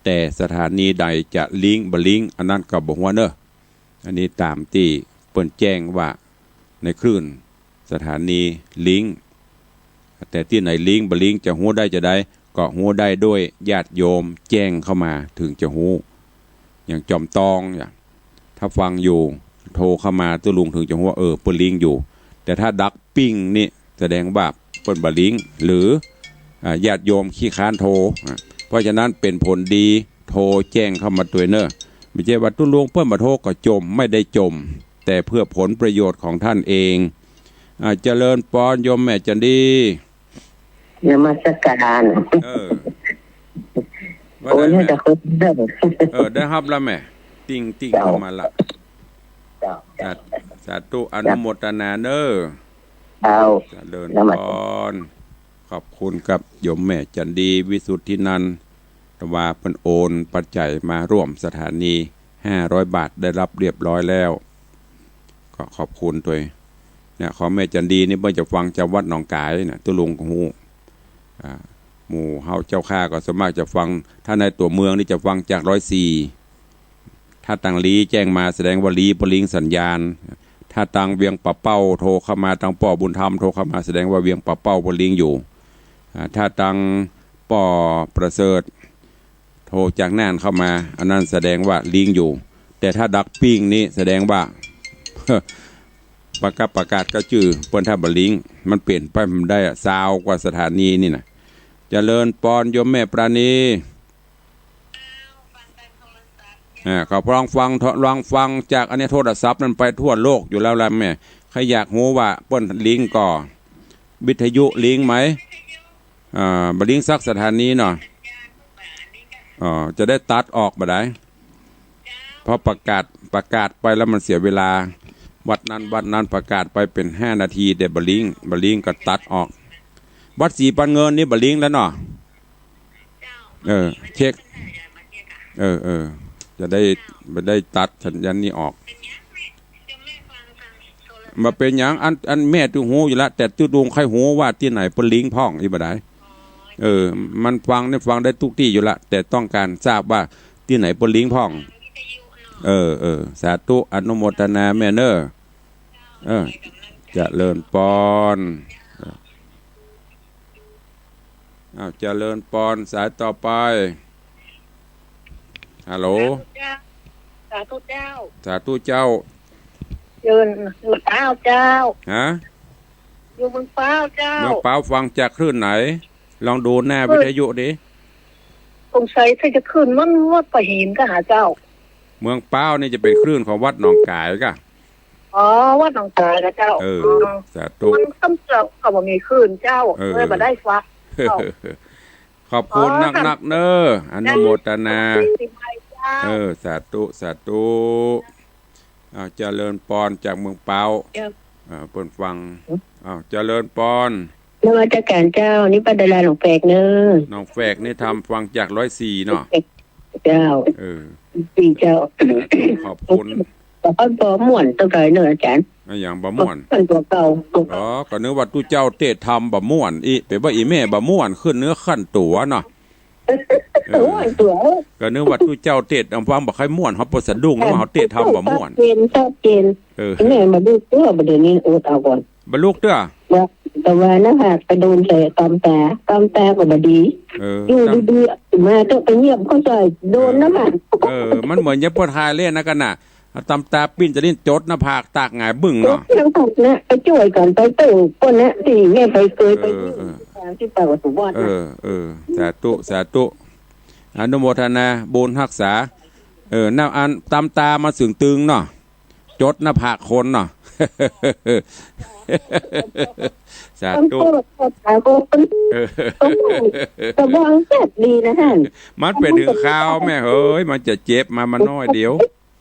แต่สถานีใดจะลิงก์บ่ลิงก์ อันนั้นก็บ่ฮู้เน้อ อันนี้ต๋ามตี้เปิ้นแจ้งว่าในคลื่นสถานีลิงก์ แต่ตี้ไหนลิงก์บ่ลิงก์จะฮู้ได้จาใด ก็ฮู้ได้ด้วยญาติโยมแจ้งเข้ามาเถิงจะฮู้ อย่างจอมตองเนี่ย ถ้าฟังอยู่โทรเข้ามาตุ๊ลุงเถิงจะฮู้ว่า เออ เปิ้นลิงก์อยู่ แต่ถ้าดักปิ้งนี่แสดงว่าเปิ้นบ่ลิงก์ หรือ อ่า ญาติโยมขี้ค้านโทร อ่า เพราะฉะนั้นเป๋นผลดี โทรแจ้งเข้ามาตวยเน้อ ไม่ใจ้ว่าตุ๊ลุงเปิ้นบ่โทรก็จ่ม ไม่ได้จ่ม แต่เพื่อผลประโยชน์ของท่านเอง อ่า เจริญปอนโยมแม่จันดี นมัสการ เออ ว่า โอ้ ไง นี่ แม่ จะคุยเรื่อง เออ ได้ฮับแล้วแม่ ติ๊งติ๊ง เจ้า เข้ามาละ เจ้า สา สาธุ อนุโมทนาเน้อ เจ้า เจริญ นมัส ปอน ขอบคุณกับโยมแม่จันดี วิสุทธินันท์ แต่ว่าเปิ้นโอนปัจจัยมาร่วมสถานี ห้าร้อยบาท ได้ฮับเรียบร้อยแล้ว ก็ขอบคุณตวย เนี่ย ของแม่จันดีนี่เปิ้นจะฟังจากวัดหนองก๋ายนะ ตุ๊ลุงก็ฮู้ อ่า หมู่เฮาเจ้าข้าก็ส่วนมากจะฟัง ถ้าในตั๋วเมืองนี่จะฟังจากร้อยสี่ ถ้าตังลี้แจ้งมาแสดงว่าลี้บ่ลิงก์สัญญาณ ถ้าตังเวียงป่าเป้าโทรเข้ามา ตังป้อบุญธรรมโทรเข้ามา แสดงว่าเวียงป่าเป้าบ่ลิงก์อยู่ อ่า ถ้าตังป้อประเสริฐ โทรจากน่านเข้ามา อันนั้นแสดงว่าลิงก์อยู่ แต่ถ้าดักปิ้งนี่แสดงว่า ประกาศ ประกาศก็จื้อเปิ้นถ้าบ่ลิงก์ มันเป๋นไปบ่ได้อะ ซาวกว่าสถานีนี่นะ เจริญปอนโยมแม่ปราณี อ่า ก็ลองฟัง ลองฟังจากอันนี้โทรศัพท์นั้นไปทั่วโลกอยู่แล้วล่ะแม่ ใครอยากฮู้ว่าเปิ้นลิงก์ก็ วิทยุลิงก์ไหม อ่า บ่ลิงก์สักสถานีเนาะ อ๋อ จะได้ตัดออกบ่ได้ เพราะประกาศ ประกาศไปแล้วมันเสียเวลา วัดนั้นวัดนั้นประกาศไปเป๋นห้านาที แต่บ่ลิงก์ บ่ลิงก์ก็ตัดออก วัดศรีปันเงินนี่บ่ลิงก์แล้วเนาะ เออ เช็ค เออ เออ จะได้ บ่ได้ตัดสัญญาณนี้ออก บ่เป๋นหยัง อัน อันแม่ตุ๊ฮู้อยู่ละ แต่ตุ๊ลุงใค่ฮู้ว่าตี้ไหนเปิ้นลิงก์พ่อง อี้บ่ได้ เออ มันฟังนี่ฟังได้ตุ๊กตี้อยู่ละ แต่ต้องการทราบว่าตี้ไหนเปิ้นลิงก์พ่อง เออ เออ สาธุ อนุโมทนาแม่เน้อ เออ เจริญปอน อ้าว เจริญปอน สายต่อไป ฮัลโหล เจ้า สาธุเจ้า สาธุเจ้า อยู่เมืองป๊าวเจ้า ฮะ อยู่เมืองป๊าวเจ้า เมืองป๊าวฟังจากคลื่นไหน ลองดูหน้าวิทยุดิ สงสัยถ้าจะคลื่นมันวัดป่าหินก็หาเจ้า เมืองป๊าวนี่จะเป็นคลื่นของวัดหนองก๋ายก่ะ อ๋อ วัดหนองก๋ายนะเจ้า เออ อ๋อ สาธุ มันซ้ำเจ้าก็บ่มีคลื่นเจ้า เออ เลยบ่ได้ฟังเจ้า ขอบคุณ อ๋อ นักๆ เน้อ อนุโมทนา เจ้า เออ สาธุ สาธุ อ้าว เจริญปอนจากเมืองป๊าว เจ้า อ่า เปิ้นฟัง อืม อ้าว เจริญปอน นมัสการเจ้า นี่ป้าดาราหนองแฝกเน้อ หนองแฝกนี่ทำฟังจากร้อยสี่เนาะ เจ้า เออ สี่เจ้า ขอบคุณ บ่ค่อยบ่ม่วนเต้าใดเน้ออาจ๋ารย์ อะหยังบ่ม่วน ม่วนกว่าเก่า อ๋อ ก็นึกว่าตุ๊เจ้าเตศน์ธรรมบ่ม่วน อิ เป๋นว่าอี่แม่บ่ม่วน ขึ้นเนื้อขั้นตั๋วเนาะ เออ ม่วนตั๋ว ก็นึกว่าตุ๊เจ้าเตศน์ธรรมฟังบ่ค่อยม่วน เฮาเปิดสะดุ้ง นึกว่าเฮาเตศน์ธรรมบ่ม่วน ชัดเจน ชัดเจน เออ แม่บ่ลูกเตื้อ บ่าเดี๋ยวนี้อดเอาก่อน บ่ลูกเตื้อ บ่ แต่ว่าหน้าผากไปโดนใส่ต๋ามต๋า ต๋ามต๋าก็บ่ดี เออ อยู่ดีๆ มาเถอะ ไปเยี่ยมเขาใส่ โดนหน้าผาก เออ มันเหมือนยามเปิ้นฮาเล่นนะกั๋นน่ะ ต๋ามต๋าปิ้นจะลิ้นจดหน้าผากตากหงายบึ้งเนาะ จดหน้าผากนะ ไปจ้วยกั๋น ไปเต้าเปิ้นนะ ตี้แม่ไปเกยไป เออ เออ ต๋ามตี้ปากว่าสุวรรณ เออ เออ สาธุ สาธุ อนุโมทนาบุญฮักษา เออ หน้าอันต๋ามต๋ามาเสิงตึงเนาะ จดหน้าผากคนเนาะ สาธุ เออ กระบองแซ่บดีนะท่าน มันเป๋นถึงคราวแม่เฮ้ย มันจะเจ็บมา มาน้อยเดียว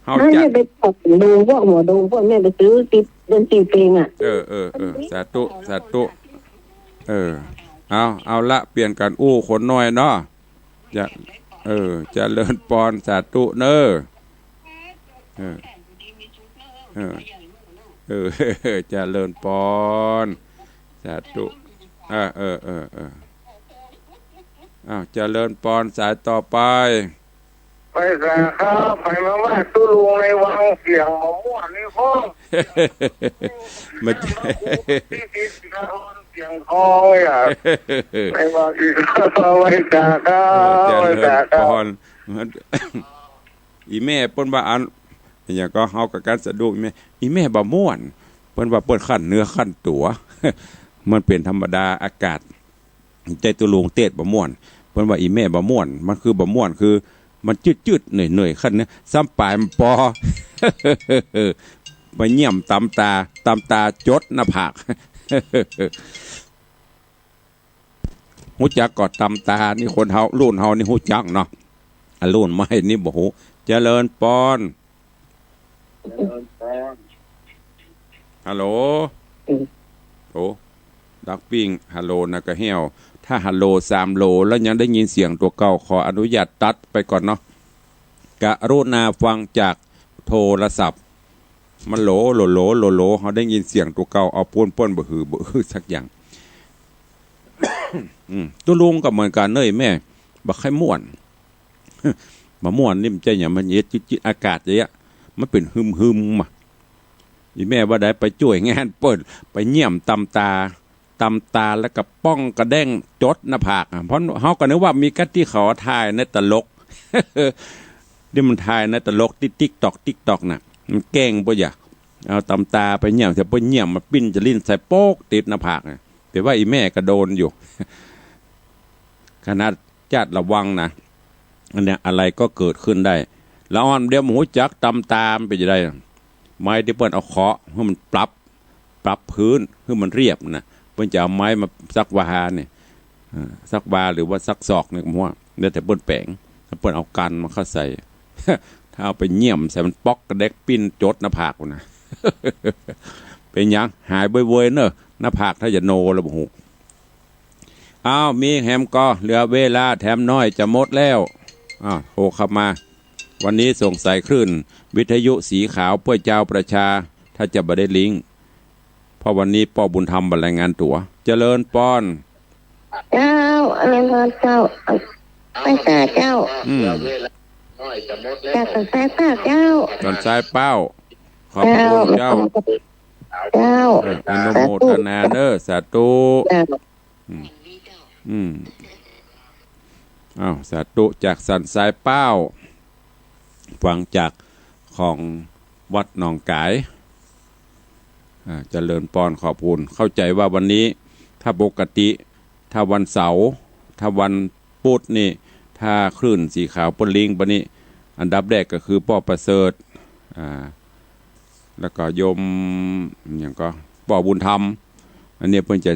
เฮา แม่ จัด ไปถามดูพวกหมอดูพวกแม่ไปซื้อติดเดือนสี่เพลงอะ เออ เออ เออ สาธุ สาธุ เออ เอา เอาละ เปลี่ยนกั๋นอู้คนน้อยเนาะ จะ เออ เจริญปอน สาธุเน้อ เออ เออ เออ เจริญปอน สาธุ เออ เออ เออ เออ อ้าว เจริญปอน สายต่อไป ไปสาขา ไปมาว่าตุ๊ลุงในวังเสียงบ่ม่วนนี่พ่อ มัน ที่ติดนครเสียงทองเลยอะ ในวังอีก ไปสาขา เออ เจริญปอน ไปสาขา มัน อี่แม่เปิ้นว่าอัน อะหยังก็เฮาก็กั๋นสะดุ้ง อี่แม่ อี่แม่บ่ม่วน เปิ้นว่าเปิ้นขั้นเนื้อขั้นตั๋ว มันเป๋นธรรมดาอากาศ ใจ้ตุ๊ลุงเตศน์บ่ม่วน เปิ้นว่าอี่แม่บ่ม่วน มันคือบ่ม่วน คือมันจืดๆ เหนื่อยๆ ขั้นเนี้ย ซ้ำป๋ายมันปอ ไปเยี่ยมต๋ามต๋า ต๋ามต๋าจดหน้าผาก ฮู้จักก่อต๋ามต๋านี่ คนเฮา รุ่นเฮานี่ฮู้จักเนาะ อะ รุ่นใหม่นี่บ่ฮู้ เจริญปอน ฮัลโหล อืม โอ้ ดักปิ้ง ฮัลโหลนะกะเหี่ยว ถ้าฮัลโหลสามโหลแล้วยังได้ยินเสียงตั๋วเก่า ขออนุญาตตัดไปก่อนเนาะ กรุณาฟังจากโทรศัพท์ มันโหล โหล โหล โหล โหล เฮาได้ยินเสียงตั๋วเก่า เอาป้วนๆ บ่หือ บ่หือสักอย่าง อืม ตุ๊ลุงก็เหมือนกั๋นเน้อแม่ บ่ค่อยม่วน บ่ม่วนนี่มันจะหยัง มันเย็นจืดๆ อากาศจะเยียะ มันเป๋นหึมๆ อะ อี่แม่ว่าได้ไปจ้วยงานเปิ้น ไปเยี่ยมต๋ามต๋า ต๋ามต๋าแล้วก็ป้องกระแด้งจดหน้าผากอะ เพราะเฮาก็นึกว่ามีก้าตี้เขาถ่ายในตลก นี่มันถ่ายในตลกตี้ติ๊กต็อก ติ๊กต็อกน่ะ มันแกล้งบ่อยาก เอาต๋ามต๋าไปเยี่ยม แต่พอเยี่ยมมาปิ้นจะลิ้นใส่โป๊กติดหน้าผากอะ แต่ว่าอี่แม่ก็โดนอยู่ ขนาดจาดระวังนะ อันเนี้ยอะไรก็เกิดขึ้นได้ ละอ่อนเดียวบ่ฮู้จักต๋ามต๋ามันเป๋นจะใด ไม้ตี้เปิ้นเอาเคาะหื้อมันปรับ ปรับพื้นหื้อมันเรียบนะ เปิ้นจะเอาไม้มาสักวานี่ เอ่อ สักวาหรือว่าสักศอกนี่ก็บ่ฮู้ แล้วแต่เปิ้นแป๋ง แล้วเปิ้นเอากัณฑ์มาเข้าใส่ ถ้าเอาไปเยี่ยมใส่มันป๊อกกระแดกปิ้นจดหน้าผากพู้นนะ เป๋นหยัง หายเวยๆ เน้อ หน้าผากถ้าจะโนแล้วบ่ฮู้ อ้าว มีแหมก่อ เหลือเวลาแถมน้อยจะหมดแล้ว อ้าว โทรเข้ามา วันนี้ส่งสายคลื่นวิทยุสีขาวเปื้อจาวประชา ถ้าจะบ่ได้ลิงก์ เพราะวันนี้ป้อบุญธรรมบ่รายงานตั๋ว เจริญปอน เจ้า เจริญปอนเจ้า ไปสาเจ้า อืม จากสันทรายเป้าเจ้า สันทรายเป้า ขอบคุณเจ้า เจ้า เจ้า เออ อนุโมทนาเน้อ สาธุ เจ้า อืม อืม อ้าว สาธุ จากสันทรายเป้า ฟังจาก ของวัดหนองก๋าย อ่า เจริญปอน ขอบคุณ เข้าใจ๋ว่าวันนี้ ถ้าปกติ ถ้าวันเสาร์ ถ้าวันปุธนี่ ถ้าคลื่นสีขาวเปิ้นลิงก์ไปนี่ อันดับแรกก็คือป้อประเสริฐ อ่า แล้วก็โยม หยังก่อ ป้อบุญธรรม อันนี้เปิ้นจะ